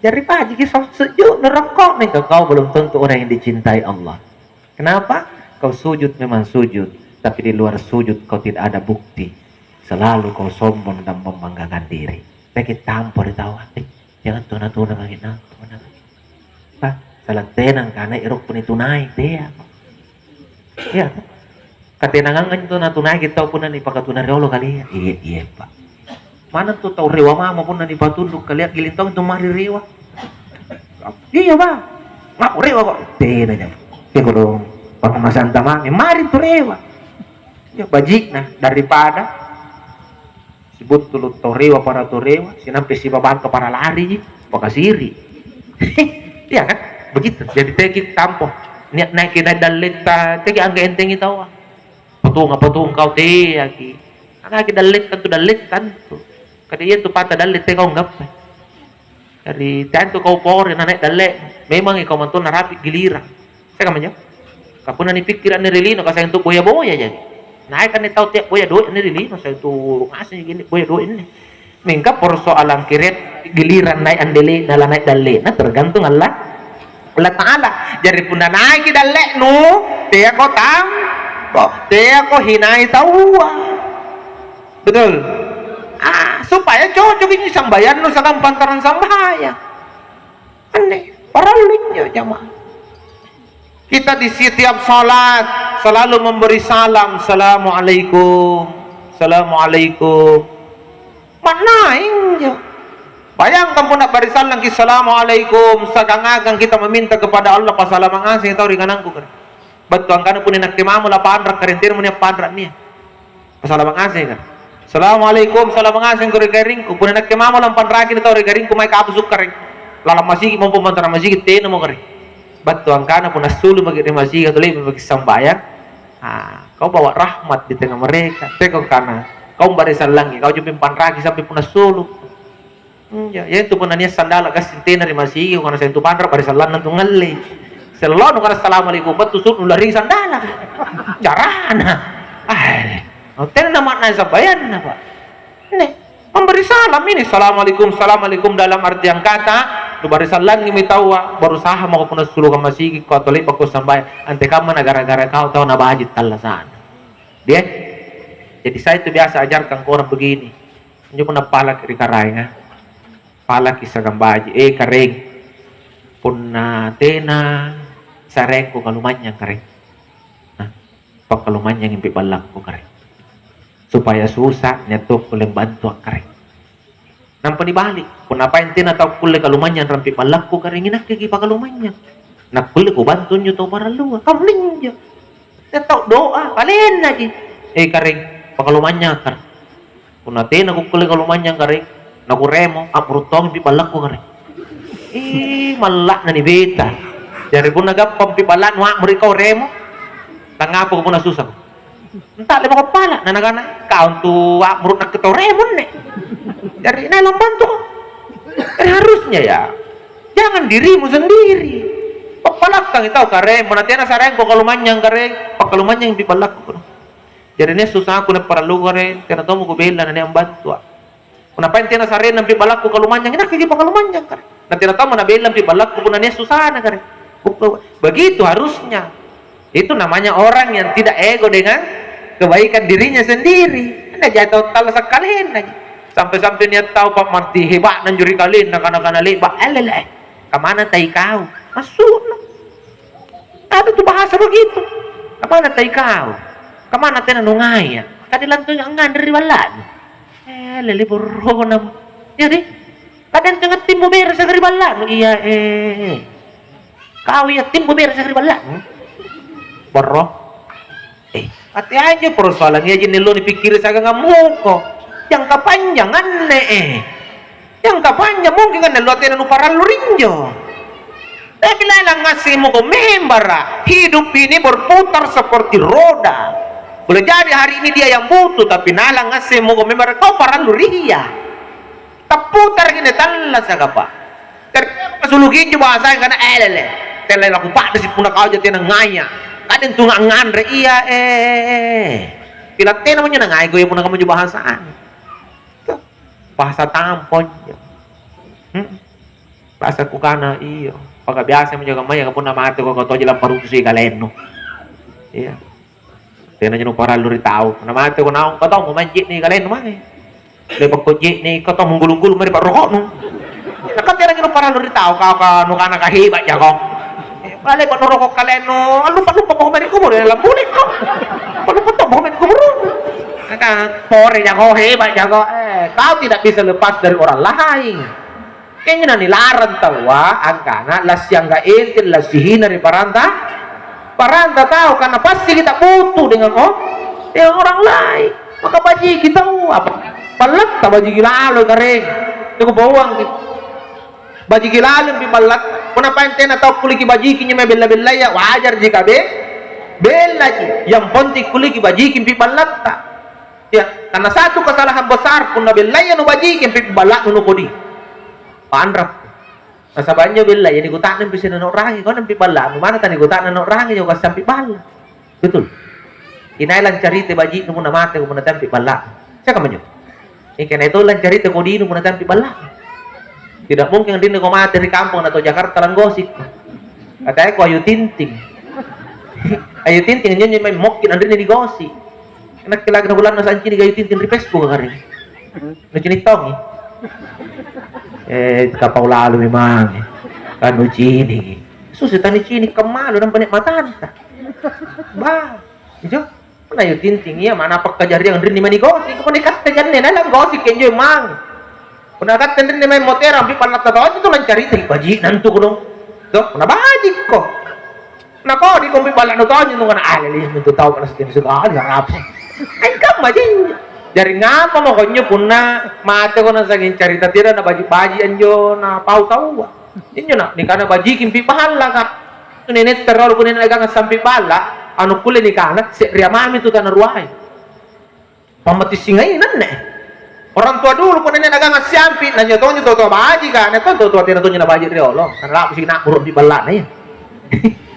Jari bajiki sujud nerokko, mingka kau belum tentu orang yang dicintai Allah. Kenapa? Kau sujud memang sujud, tapi di luar sujud kau tidak ada bukti. Selalu kau sombong dan membanggakan diri. Peki tampo ri taua, eh, jangan tuna-tuna bagi nang, tuna bagi. Pak, salah tenang karena irok puni tunai, tea. Iya. Katenangang anjo tuna-tunaiki tau punna nipakatuna riolo kalia. Iya, iya, Pak. Manna tu tau rewa mamo punna nipatundu kalia, giling tau intu mari rewa. Iya, Pak. Ngaku rewa kok. Tena jang. Iya kodong. Pangmasanta mami, mari tu rewa. Ya bajikna daripada sibuntulu' tau rewa para tau rewa, sinampe sibabangka para lariji, pakasiri. Iya kan? Begitu. Jadi teki tampo. Nia' naiki naik dalletta, teki angga entengi taua. Patunga-patung kau teaki. Angaki dalletta tu dalletta tu. Kada iya tu pata dalle te kau ngappa. Jari, teantu kau pore na naik dalle, memang kau mantu narapi gilirang. Sai kamma injo? Ka punna nipikkiri anne ri lino, ka sayang tu boya-boya jaki. Naik anne tau tea boya doe' anne ri lino, sayang tu ngaseng gini boya doe' anne. Mingka persoalan kiret gilirang naik andele'na, la naik dalle'na, tergantung Allah, Allah Ta'ala. Jari punna naiki dalle'nu, teako tam-, teako hinai taua. Betul? Ah, supaya cocok ini sambayannu siagang pantarang sambayang. Parallu injo jamaah. Kita di setiap salat selalu memberi salam, "Assalamualaikum, assalamualaikum." Ma'nai injo. Bayangkan punna bari sallangki, "Assalamualaikum," seakan-akan kita meminta kepada Allah, "Pasalama ngaseng tau ri kanangku." Battu angkana punna nakke mamo la panra' kareng, tenamo nia' panra' nia'. Pasalama ngaseng ka. "Assalamualaikum, salama ngaseng ko ri garringku. Punna nakke mamo la panraki tau ri garringku, mae kabu sukkare'. Lalang masigi' mompo mantara masigi', tenamo kare." Battu angkana punna assulu' maki' ri masigi' atau le'ba' maki' sambayang, ah, kau bawa rahmat di tengah mereka. Teko kana, kau bari sallangi, kau jumpa panraki sampai punna assulu'. Iya, iya, itu punna nia' sandala' gassing tena ri masigi', kana sentu panra' bari sallanna tu ngallei. Sello nu kana assalamualaikum, battu sulu' nu lari sandala'. Carana. Ah, tena makna sambayanna, Pak. Nih, memberi salam ini, "Assalamualaikum, assalamualaikum," dalam artian kata, nu bari sallangimi taua, berusaha mako punna suluka masigi' ko atau le'bakko sambayang, antekamma na gara-gara kau tau nabaji' tallasa'na. Dia? Jadi saya itu biasa ajarkan ke orang begini. Injo punna palaki ri karaenga, palaki siagang baji', "Eh, Karaeng, punna tena saraengko kalumanynyang, Karaeng. Nah, pakkalumanynyang impi' ballakku, Karaeng. Supaya susa, nia' tokko kulle bantua', Karaeng." Nampa nibali', "Punna apai tena tau kulle kalumanynyang rampi' ballakku, Karaeng, inakkeki pakalumanynyang. Nakkulle kubantu anjo tau parallua." Kaminjo. Nia' tau doa, kalennaji. "Eh, Karaeng, pakalumanynyang, Karaeng. Punna tena kukkulle kalumanynyang, Karaeng, nakuremo, a'muru' tongi impi' ballakku, Karaeng." Ih, malla'na nibeta. Jari punna gappang impi' balla'nu a'muru' kau remo, tangngapako punna susako? Anta' le'bako pala', na nakana, "Kau antu a'muru' nakke tau remo anne." Jari naelang bantuko. Jari harusnya ya, jangan dirimu sendiri. Pappalakkangi tau, "Karaeng, punna tena saraengko kalumanynyang, Karaeng, pakkalumanynyang impi' ballakku." Jari nia' susaku, nia' paralluku, Karaeng, tena tommo kubella na nia' ambantua'. Punna apai tena saraenna impi' ballakku kalumanynyang, inakkeki pakalumanynyang, Karaeng. Na tena tommo nabella impi' ballakku punna nia' susana, Karaeng. Begitu harusnya. Itu namanya orang yang tidak ego dengan kebaikan dirinya sendiri. Anne jai tau tallasa' kalennaji. Sampai-sampai nia' tau pa'matti heba'na anjo ri kalenna, kana-kana le'ba', "Elele, kamana tai kau?" Massu'na. Ada tu bahasa begitu. "Kamana tai kau? Kamana tena nungaya'? Kade' lantu angnganre ri balla'nu." Eh, lele borrona. Jadi, "Kade' antu timbo beresa' ri balla'nu?" "Iya, eh. Kau iya timbo beresa' ri balla'nu?" Borro. Eh, ati anjo persoalan iaji nello nipikkiri siagang ammuko. Jangka panjang anne, eh. Jangka panjang mungkin anne alloa tena nuparallu rinjo. Tapi lalang ngaseng mako membara', hidup ini berputar seperti roda. Boleh jadi hari ini dia yang butuh, tapi nalang ngaseng mako membara', kau parallu ri ia. Tapputaraki anne tallasaka, Pak. Jari, pasuluki injo bahasaya kana, "Eh, lele, tena laku pa'risi' punna kau ja tena ngaya'. Kade' antu nganre, iya, eh." Pila tenamo injo nangai koe punna kamma injo bahasana. Bahasa tampo injo. Hmm. Biasa kukana, iyo. Maka biasa minjo kammaya, punna mateko kau toji lampa rutusi kalennu. Iya. Tenaji nuparallu ri tau. Punna mateko naung, kau tau mumaeng je'ne' kalennu mange. Le'bakko je'ne', kau tau munggulu-nggulu mae ri pa'roko'nu. Nah, kan tenaji nuparallu ri tau, kau ka nukana ka heba' jako. Eh, punna le'ba' nuroko kalennu, allupa-lupa mako mae ri kuburu, lambuliko. Allupa to mako mae ri kuburu. Maka pore jako, heba' jako. Eh, kau tidak bisa lepas dari orang lain. Injo nanilarang taua angkana lassiangga' enteng, lassihina ri paranta, paranta tau, karena pasti kita butuh dengan o-, dengan orang lain. Maka bajiki taua, apa? Ballatta bajiki lalo, Karaeng. Teko bawangki. Bajiki lalo pi ballatta. Punna paeng tena tau kulleki bajiki injo mae bella-bellaya, wajarji kabe-, bellaji. Yang penting kulleki bajiki pi ballatta. Ya, karena satu kesalahan besar, punna bellaya nubajiki, ampi balla'nu nukodi. Panrappi. Nasaba' injo bellaya nikuta'nampi sina nao'rangi, kau nampi balla'nu, mana tanikuta'na nao'rangi, jauh kassampi balla'. Betul. Inai lancarita baji'nu punna mateko, punna teampi balla'nu. Siapa kamma injo? Mingka inai tau lancarita kodinu punna teampi balla'nu. Tidak mungkin anrinni kau mate ri kampong atau Jakarta langgosip. Katayako Ayu Ting Ting. Ayu Ting Ting injo, injo mae mokki' anrinni digosip. Nakke lagi na bulanna sancini' Ayu Ting Ting ri Facebook kari. Nucini' tongi. Eh, kapau lalu memang. Tanuciniki. Susi tanucini kammalu nampa nia' matanta. Bah, ijo. Punna io tinting ia mana pakkajariang rinni mani gosip, punna ikatte janne nalang gosip kenjo mang. Punna katte rinni maeng moterang pi pallatta tau tu lancaritai baji'na antu kodong. To, punna bajikko. Na kodi kompi balla'nu tonji tu kana, ah, lili mintu tau kana sitini sekali harap. Ai kamma jinjo. Jari ngapa mako injo punna mateko nasanging carita tiro na baji-baji anjo napau taua? Injo na nikana bajiki mpi ballaka. Tu nenetta riolo punna nagang sampi balla, anu kulle nikana se'rea mami tu tana ruai. Pammati singai nanne. Orang tua dulu punna nia' nagang assiampi, na njo tonjo tau-tau bajika, na tonjo tau-tau tena tonjo nabaji riolo. Kan labu siki na'buru' ri balla'na iya.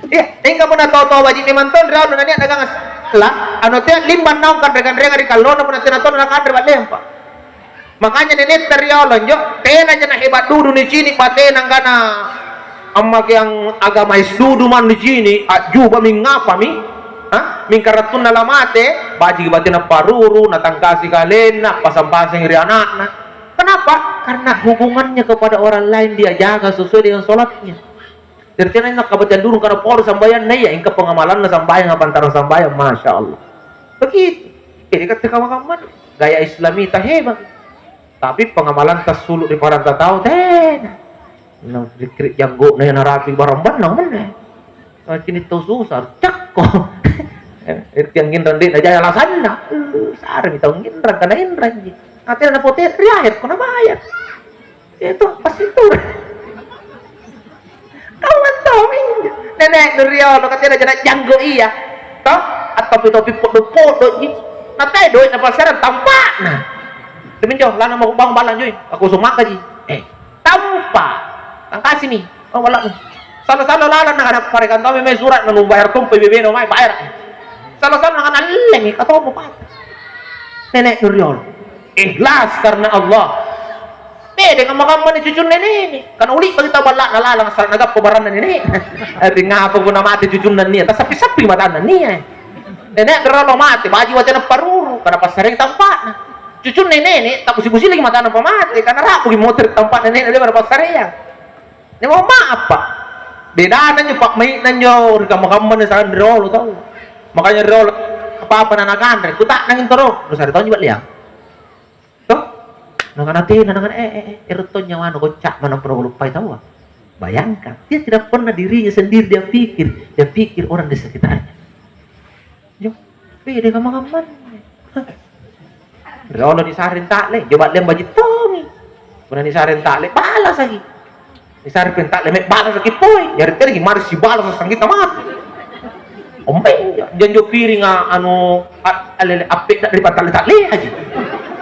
Iya, mingka punna tau-tau baji memang tong riolo na nia' nagang assiampi, anu tea limbang naung kanre-kanreanga ri kallona punna tena tong nakanre ba'lempa. Makanya nenetta riolo njo, tenaja na hebat dudu nicini' batena angkana ammakeang agama es dudu mannu cini', a'jubami ngapami, ha? Mingka rattunna lamate, bajiki batena paruru, natangkasi kalenna, pasang-pasangi ri ana'na. Kenapa? Karena hubungannya kepada orang lain dia jaga sesuai dengan sholatnya. Jadi tena inna kabateang dulu karena poro sambayanna iya, ingka pengamalanna sambayang apa antara sambayang, Masya Allah. Begitu. Jadi kata kawan-kawan, gaya Islamita hebat. Tapi pengamalanta sulu' ri paranta tau, tena. Na rikkiri' janggo'na iya narapi' barang bannang menne. Nacini' tau susa, cakko. Irti angnginrang de' najai alasanna. Uh, saremi tau nginrang, kana inranji. Atena napote ri aher, kona bayar. Itu pasti tu. Kamma tommi. Nene' nu riolo, katena jana janggo iya. Toh? Attopi-topi podo-podoji. Natai doe' napasarang tampa'na. Tuminjo, lana mako bangung balla' joi. Aku usung makaji. Eh, tampa'. Tangkasimi. Oh, balla'nu. Salo-salo lalang nakana parekang tommi mai sura' nanubayar tompa bebena mai bayara. Salo-salo nakana allemi, katommo pata. Nene' nu riolo. Ikhlas karena Allah. Tedeng kamma-kamma ni cucunna nene'. Kana uli'baki tau balla'na lalang assala' nagappa baranna nene'. Ati ngapa punna mate cucunna nia'? Tasappi-sappi matanna nia'. Nene' riolo mate, baji watena paruru, kana passareang tampa'na. Cucunna nene', tabusi-busi lagi matanna pamate, kana ra'buki motere' tampa'na nene' le'bara' passareang. Nemo ma'apa. Bedana njo pa'mai'na njo ri kamma-kamma nisarang riolo tau. Makanya riolo apa-apa na nakanre, kuta'nangi toro, nusare tonji ba'leang. Toh? Nakana tena, nakana, "Eh, eh, eh, ero' tong nyawana kocca manang pura kuluppai taua." Bayangkan, dia tidak pernah dirinya sendiri dia pikir, dia pikir orang di sekitarnya. Yo, pede kamma-kammanne. Riolo nisareng ta'le, jo ba'leang baji' tongi. Punna nisareng ta'le, balasaki. Nisareng ta'le, me' balasaki poi. Jari tenaki mari sibalasa' sangngita mate. Ombeng, janjo piringa anu, a-, alele, appe'na ri patta'le-ta'leaji.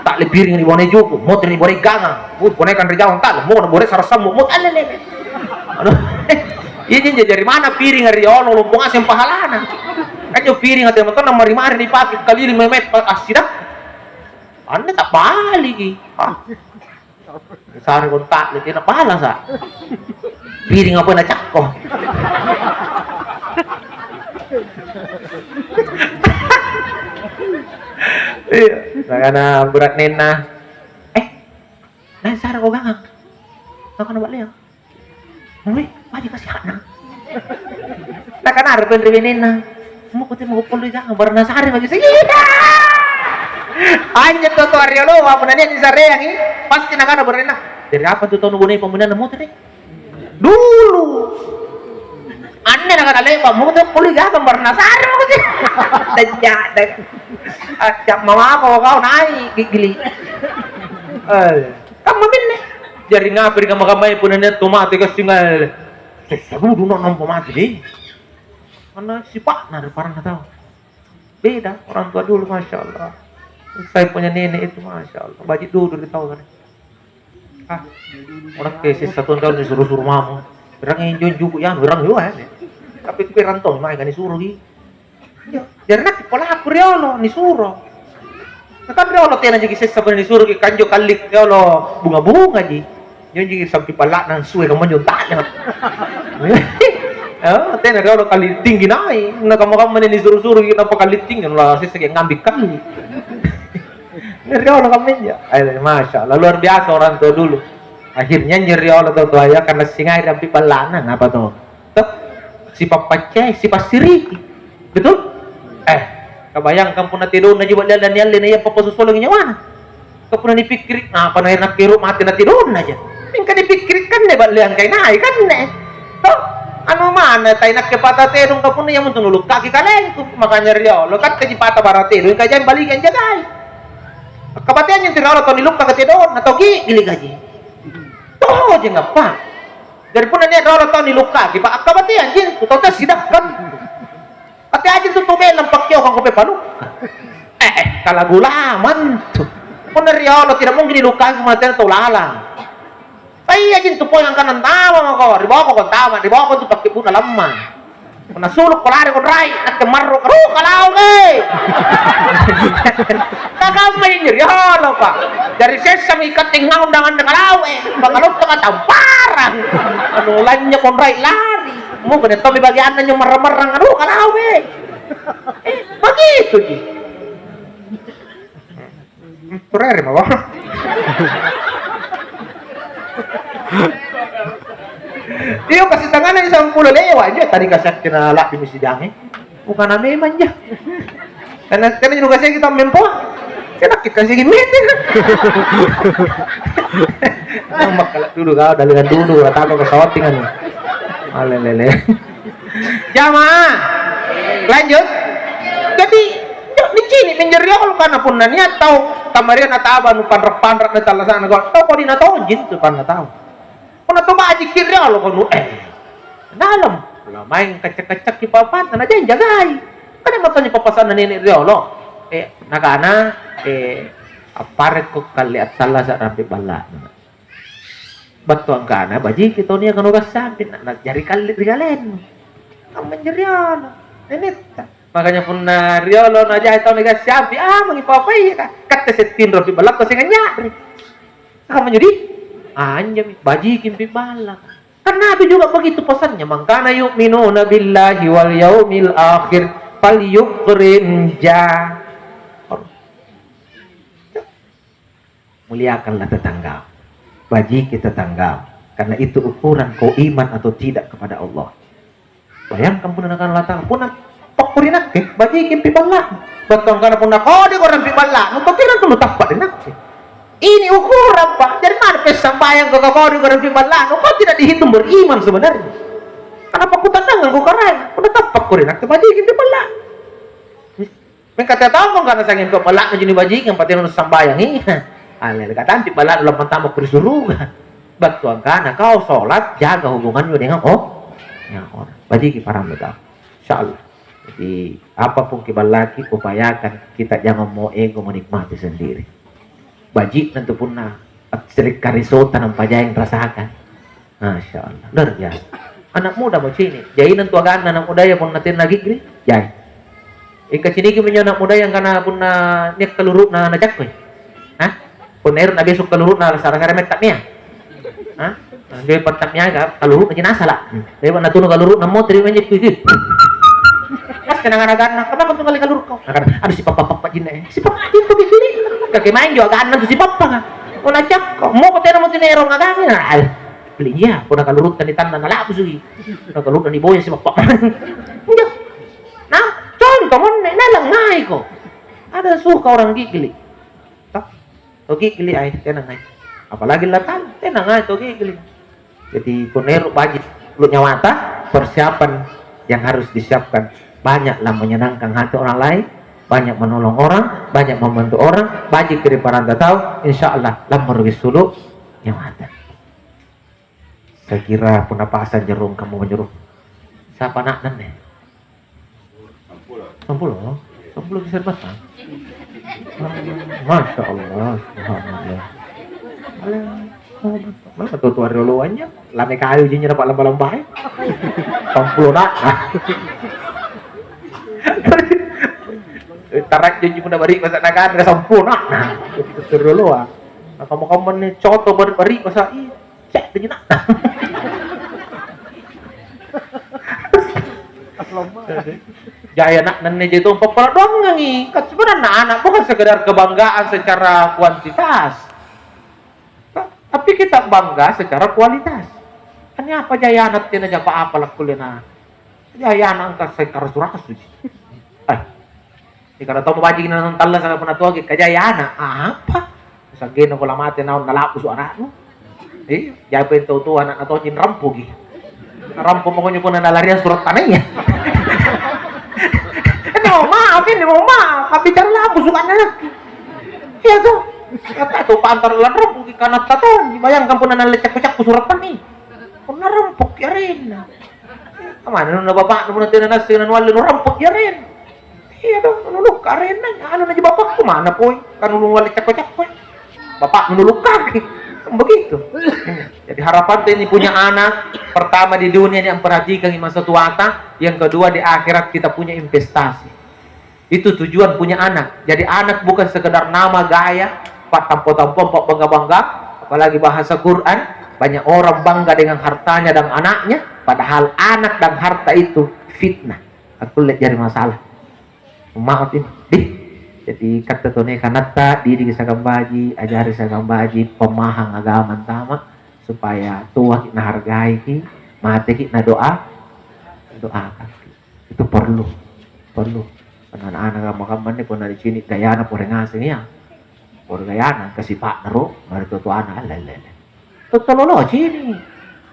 Ta'le piringa nibonei juku', motere' nibonei gangang. Uh, bonei kanre jawang ta'le, mo nabore sara' sammu, mo ta'le lele. Anu, iya jinjo jari mana piringa riolo lompo ngaseng pahalana. Kan jo piringa tena tonna mari-mari nipake kaliling meme' pa-, assidakka. Anne tabbali'i. Ah. Sare konta'le tena balasa'. Piring apa nacakko. Iya, nakana bura'nenna, "Eh, naeng sare ko gangang?" Nakana ba'leang. Weh, baji' kasi' ha'na. Nakanare peng ri benenna, "Muko te mako poloi gangang, barang nasare maki seng." Anjo tau-tau rioloa punna nia' nisareangi, pasti nakana bura'nenna, "Jari apa tu tau nubonei pammuninna motere'?" Dulu. Anne nakana le'ba', "Muko te poloi gangang, barang nasare mako seng." Dajja, dajja. Acca mamako kau nai' giggili'. Eh. Kamma minne. Jari ngapa ri kamma-kammaya punna nia' tau mate gassing, eh, sessa dudu na nampa mate deh. Karena sipa'na ri paranna tau. Beda orang tua dulu, Masya Allah. Saya punya nenek itu, Masya Allah. Baji' dudu ri tau kan. Ah, orang ke sessa tau nisuru-suru mamo. Orang yang juku' ya, orang juga ya. Tapi kue rantau, mai kan disuruh. Iya, jari nakke polaku riolo, nisuro. Nah, kan riolo tena jaki sessa punna nisuroki, kanjo kalli riolo bunga-bungaji. Injo jaki sampi palla'na ansue kammanjo ta'le. Oh, tena riolo kalli tinggi nai'. Na kamma-kamma nia' nisuro-suroki nampa kalli tinggi, la sessaki ngambi kalli. Ini riolo kammanjo. Eh, Masya Allah, luar biasa orang tua dulu. Akhirnya anjo riolo tau toaya karena singai rampi balla'na, apa to? Toh? Sipappaccai, sipassiriki. Betul? Eh, kabayangkan punna tedonna ji ballea nialle na iya papasusolangi nyawana. Ka punna nipikkiri, napa na nakke ero' mate na tedonna ja. Mingka nipikkiri kanne balleang kainai kanne. Toh? Anu mana tai nakke pata tedong ka punna iamintu nulukkaki kalengku. Makanya riolo, katte ji pata bara tedong, kajang baliki anjagai. Kabateang intu riolo tau nilukkaka tedong, na tau gi'gili' gaji. Tojeng apa? Jari punna nia' riolo tau nilukkaki, pa akkabateang ji, tu tau tassidakkang. Ati aja tu tau belang pakkiokang kope palukka. Eh, eh, kalagulamang tu. Punna riolo tidak mungkin nilukkaki mate tau lalang. Taia ji tu poeng angkana antama mako, riboko ko antama, riboko tu pakkebbu'na lamma. Punna sulukko lari konrai, nakke marro, aduh, kalaung, eh. Nakamma ji riolo, Pak. Jari sessami katte ngaundang anre kalaung, eh. Pangalottaka tamparang. Anu lanynya konrai lari. Muka deh tommi bagianna nyo marrang-marrang, aduh, kalaung, eh. Eh, begitu ji. Turere mako. Iyo, kasi tangana sampulo lewa, injo tadi kasakke na la'bi mi sidange. Bukana memang ja. Karena, karena juga saya kita mempo. Kena kita sih gini. Makkala dulu kau, dalingan dulu, kata apa ke shooting anu. Ale lele. Jamaah. Lanjut. Jadi, yo, nicini' minjo riolo karena punna nia' tau kamariang nataba nu panra'-panra' na tallasa'na gol. Tau kodi na tonji tu panna tau. Punna tau bajiki riolo kono, eh. Dalam. Pula maeng kacak-kacakki papanta na jai jagai. Kan matonji pappasanna nene' riolo. Eh, nakana, eh, apparekko kalli attallasa' rampe balla'na. Battu angkana, bajiki tau niaka nugassiampi, na, na jari kalli ri kalennu. Kammanjo riolo, nenetta. Makanya punna riolo najai tau nigassiampi, ah, mangi papaia ka. Katte settinro pi ballakko seng anynya'ri. Kammanjo di? Anjomi, bajikimpi balla. Kan Nabi juga begitu pesannya, "Man kana yu'minuna billahi wal yaumil akhir, falyukrim ja." Muliakanlah tetangga, bajiki tetangga, karena itu ukuran kau iman atau tidak kepada Allah. Bayangkan punna nakana Allah Ta'ala, "Punna tokko ri nakke, bajikimpi balla." Battu angkana, "Punna kodiko rampi balla'nu, tau tena tulu tappa' ri nakke." Ini ukuran, Pak. Jadi mana pessang bayang kau kodiko rampi balla'nu, kau tidak dihitung beriman sebenarnya. Karena pakkutannangangko Karaeng, punna tappakko ri nakke, bajikimpi balla'. Mingka tau tongko kana sanging kau balla'nu ji nibajiki, yang penting sambayangi. Alele katampi balla'nu lampang tamako ri suruga. Battu angkana kau sholat, jaga hubunganmu dengan, oh, ya, orang. Bajiki parammu tau. Insya Allah. Jadi, apapun kiballaki, upayakan kita jangan mau ego menikmati sendiri. Baji'na tu punna sere' karisota nampajaeng rasakan. Masya Allah, luar biasa. Anak muda mo cini', jainang tu aganna anak mudaya punna tena gigri, jai. Ikaciniki minjo anak mudaya angkana punna nia' kaluru'na nacakkoi. Hah? Punna ero' nabeso' kaluru'na sara-sara metta mia. Hah? Anjo patta'miaga, kaluru'na ji nasala'. Le'ba' natunu kaluru'na motoro' manjo kuiki. Pas tenang anak-anak, "Kenapa tu ngali kaluru'ko?" Nakana, "Aduh, sipappa-pappa jinne, eh." Sipappa jintu bibili. Kake maeng jo aganna tu sipappa ka. Oh, nacakko. Moko tena mo tinero ngagangi. Nah, beli iya, punna kaluru'ta ni tanna nala'busu'i. Punna kaluru'na ni boya sipappa. Injo. Nah, contoh monne, nalang ngaiko. Ada suka orang gigli. Toh? Toki kili ai, tenang ai. Apalagi latang, tenang ai toki kili. Jadi, punna ero' baji' lu nyawata, persiapan yang harus disiapkan. Banyaklah menyenangkan hati orang lain, banyak menolong orang, banyak membantu orang, baji' ri paranta tau, insya Allah, lammoroki sulu' nyawata. Saya kira punna pasang jerung kamu jerung. Siapa anakna nih? Sampulo. Sampulo bisa batang. Masya Allah, subhanallah. Mana tuh tuh rioloannya? Lame kayu jinnya dapat lomba-lomba ya. Sampulo nak. Tarak janji punna bari' masa nakan sampulo nak. Nah, itu rioloa. Nah, kamu-kamu nih coto bari'-bari' masa iya. Cek, ringi nak. Jaya nak nenne jai tu pappala doangangi. Kan sebenarnya anak bukan sekedar kebanggaan secara kuantitas. Tapi kita bangga secara kualitas. Kan apa jayana tena japa apa lakkullena. Jayana angka sai karasu-rasuji. Eh, Ikana tau baji' na nantalla sangka punna toaki kajayana, apa? Sa'genna ko lamate naung nala'busu' ana'nu. Iya, jai tau toa ana'na tojeng rampoki. Rampo makonjo punna nalariang sura' tanaya. Ini mau maaf, ini mau maaf, abbicara la'busu' ana'ki. Iya toh. Kata tu pantara lan rampoki kanatta tonji, bayangkan punna nalle cakku-cakku sura' tanaya. Punna rampoki arenna. Kamana nunna bapa'nu punna tena nassing nanualle nurampok jareng? Iya dong, nulukka arenna, anu naji bapakku mana poi? Kan ulung nualle cakko-cakko. Bapakmu nulukkaki. Kan begitu. Jadi harapan ini punya anak, pertama di dunia ini memperhatikan masa tuata, yang kedua di akhirat kita punya investasi. Itu tujuan punya anak. Jadi anak bukan sekedar nama, gaya, pa'tampo-tampo, pa'bangga-bangga, apalagi bahasa Quran, banyak orang bangga dengan hartanya dan anaknya, padahal anak dan harta itu fitnah. Aku lihat jadi masalah. Maaf ini, dih. Jadi kata tone kanatta, didiki sakang baji, ajari sakang baji, pemahang agama antama, supaya tuaki nahargaiki, mateki nadoa, doakan. Itu perlu, perlu. Karena anak-anak kamma-kamma anne punna nicini' gayana pore ngaseng iya. Pore gayana, kasipa'na ro, mari tua-tuana, alle, alle, alle. Totololo cini'.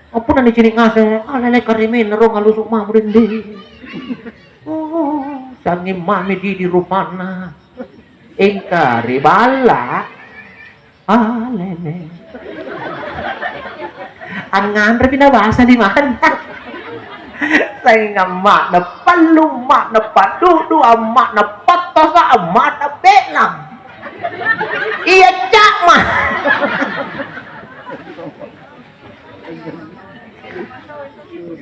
Punna nicini' ngaseng, alle, alle, karimenna ro, ngalusu' mamo dende. Oh, sangnging mami didi rupanna. Engka ri balla'. Alele. Angnganrepi nabasa di mana? Saing amma'na pallu, amma'na paddudu, amma'na pattasa, amma'na be'lang. Iya ca'ma.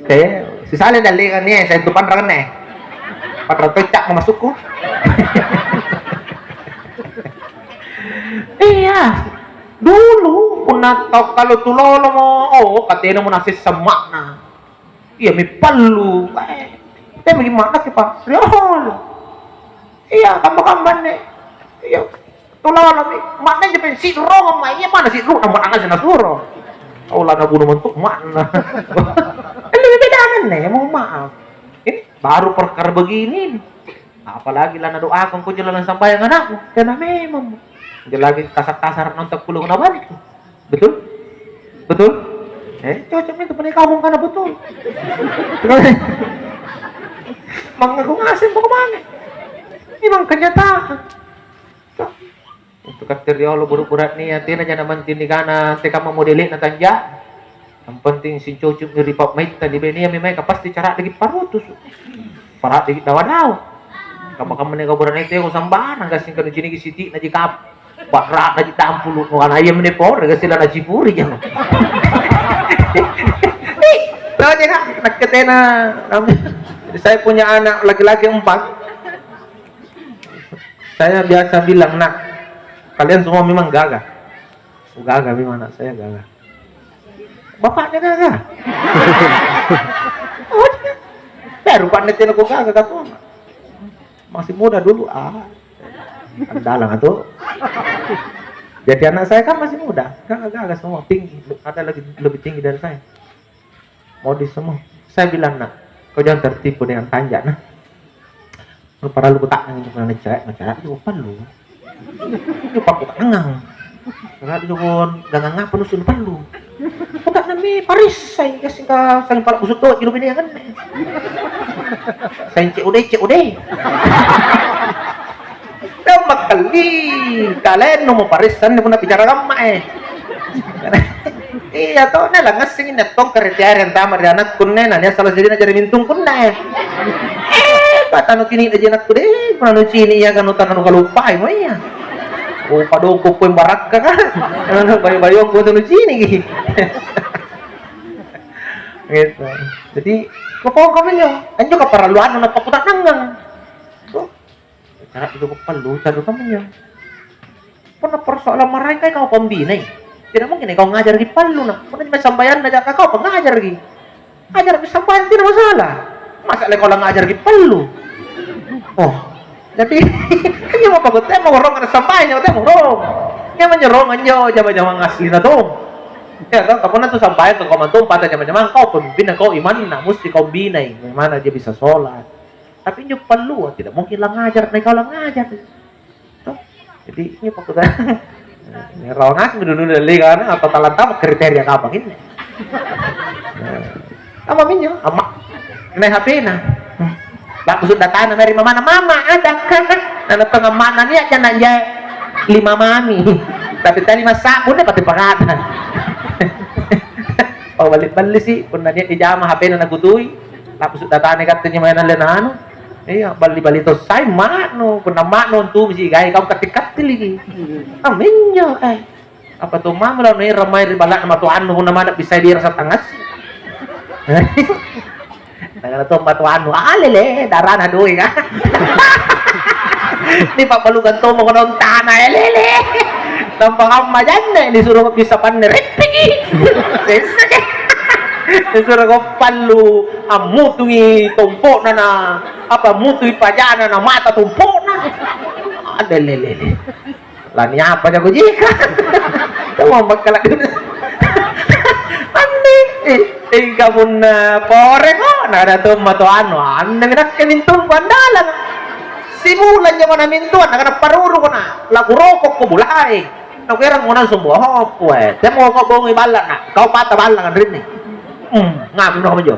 Oke, sisale dallekanni, eh, saya tu panrangne. Panrang toi ca'ma masukku. Iya, dulu punna tau kalu tulolomo, oh, katenamo nasessa amma'na. Iya, mi pallu. Eh, tena maki ma'naki pa riolo. Iya, kamma-kamma anne. Iya, tulolomi. Ma'na injo peng si'rongong mae, iya, mana si'ru'na ma'na nasuro. Tau lanabuno mentu' ma'na. Kan lebih beda anne, mohon maaf. Ini baru perkara begini ini. Apalagi lanadoakan ko lalang sambayang anakmu. Tena memang. Injo lagi kasar-kasar nonton pulung na balik. Betul? Betul? Eh, cocok itu pernikahan karena betul. Mengaku ngasih pokok mana? Memang kenyataan. Untuk katte riolo buru-burat nia, tena jana manting nikana, teka modele na tanja. Yang penting sincocok mi ri pa'maitta di benia memang pasti cara lagi parutus. Para lagi dawa-dawa. Kamma-kamma nia kaburane teko sambarang, gassing kanu ciniki siti na jikap. Bakra'na ji tampulu, nu ana iya mene pore, gasila na cipuri jama. Ih, tau je, Kak, nakke tena, jadi saya punya anak laki-laki empat. Saya biasa bilang, "Nak, kalian semua memang gagah." Oh, gagah memang anak saya, gagah. Bapaknya gagah. Oh, dia. Baru Pak Nete ko gagah, kata. Masih muda dulu, ah. Andalang tuh. Jadi anak saya kan masih muda, gagah-gagah semua, tinggi, ada lagi lebih tinggi dari saya. Modis semua. Saya bilang, "Nak, kau jangan tertipu dengan tanja, nah. Parallu kuta'nang itu, punna nacara, nacara itu parallu. Itu pakuta'nangang. Parallu itu pun gangang apa nusun parallu. Kuta'nammi parissai, kasih ka, saling pala busuk tuh, kilo bini kan. Saling C O D, C O D." Tau makkalli, kalennu mo parissanni punna bicara kamma, eh. Iya to, na langassingi na tong kareteare antama ri anakku nne, na nia salah jadi na jari mintung kunna, eh. Eh, patanu cini na jenakku deh, punna nu cini iya kan utang nu kaluppai mo iya. Oh, padoko poeng barakka kan. Bayu-bayu aku tu nu cini ki. Gitu. Jadi, kau paham kamu nyo? Anjo keperluan na pakuta'nangang. Tuh. Cara itu pallu, caru kamunya. Punna persoalan maraeng kai kau pambinai. Tidak mungkin kau ngajarki pallu na. Punna cuma sambayanna jaka kau pengajarki. Ajarki sambayang tidak masalah. Masa le kau ngajarki pallu? Oh. Jadi, iya mau pakai tema orang ada sambayang, tema orang. Iya menjerong anjo jama-jama asli na tuh. Ya kan, kamu nanti sampai ke kau mantu pada jama-jama kau pemimpin kau imanna, musti kau binai, bagaimana dia bisa sholat. Tapi injo pallua, tidak mungkin langajar, naik kau langajar. Toh? Jadi, ini pokoknya, rawangasmi dulu dari kan, apa talanta kriteria kapang ini. Nah, sama minjo, ama. Nah, H P-na. Langsung datana meri mamana, "Mama, ada kan?" Nana tengah mana nia' jana jai lima mami. Tapi tadi masa pun pati pakata. Oh, balik-balik sih, punna nia' dijama H P-na nakutui. Langsung datana katanya mainan lena anu. Iya, bali-bali to sai ma'nu, punna ma'nu antumisi gai kau katti-katti lagi. Aminjo, eh. Apa tu mama lo naira mai ri balakna matoannu punna mana bisa biar satangas. Nangana to matoannu, "Ah, lele, darana doi ka." Ni pabbalukan to mo kodong tana, eh, lele. Nampa amma janne disuruh bisa panne reppiki. Sesseke. Disuruh ko pallu ammutungi tompo'na na apa mutui pajana na mata tompo'na. Ada lele. Lani apa jago jika? Tau makkala dulu. Anni, eh, eh, kamunna poreko, na ada to matoannu, anne nakke mintu andalang. Sibulan jama na mintuan, nakana paruru kona, laku rokokko bulae. Nakuerang mo langsung bohoppo, eh. Temo ko bongi balla'na, kau pata ballang anrinni. Hmm, ngapi mo jo.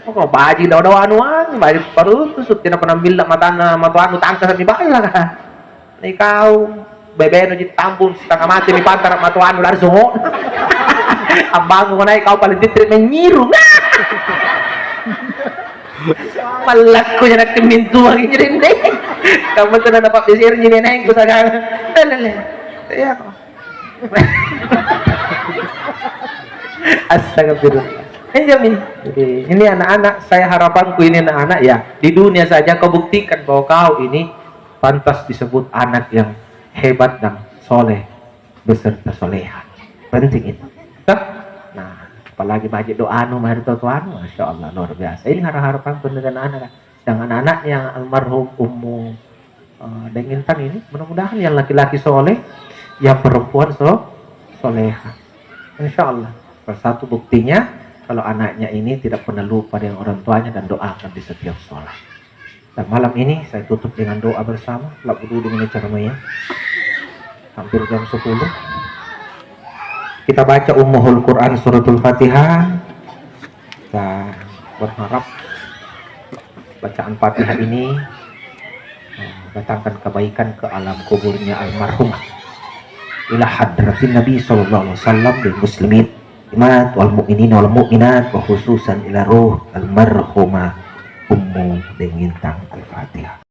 Kok baji dawa-dawa anu, ah, baji parutu, sutti napa nambilla matanna matoannu tangkasa mi ballaka. Ni kau, bebeno ji tambung, setengah mati mi pantara matoannu lari songo. Ambangung naik kau paling titri menyiru. Mallakku ja nakke mintuang injo dende. Kamu tuh nana Pak Besir ji nenengku sagang. Lele. Iya kok. Astagfirullah. Injomi. Jadi, ini anak-anak, saya harapanku ini anak-anak ya, di dunia saja kau buktikan bahwa kau ini pantas disebut anak yang hebat dan soleh beserta soleha. Penting itu. Toh? Nah, apalagi baji doanu mae ri totoanu, Masya Allah, luar biasa. Ini hara-, harapanku dengan anak-anak. Dan anak-anaknya almarhum Ummu, eh, Dengintang ini, mudah-mudahan yang laki-laki soleh, yang perempuan so-, soleha. Insya Allah, salah satu buktinya, kalau anaknya ini tidak pernah lupa dengan orang tuanya dan doakan di setiap sholat. Dan malam ini saya tutup dengan doa bersama, labu dudung ini ceramahnya, hampir jam sepuluh. Kita baca Ummul Quran Suratul Fatihah. Kita berharap bacaan Fatihah ini, eh, datangkan kebaikan ke alam kuburnya almarhumah. Ila hadratin Nabi sallallahu alaihi wasallam lil muslimin, imat wal mu'minin wal mu'minat, wa khususan ila ruh almarhumah Ummu Dengintang. Al-Fatihah.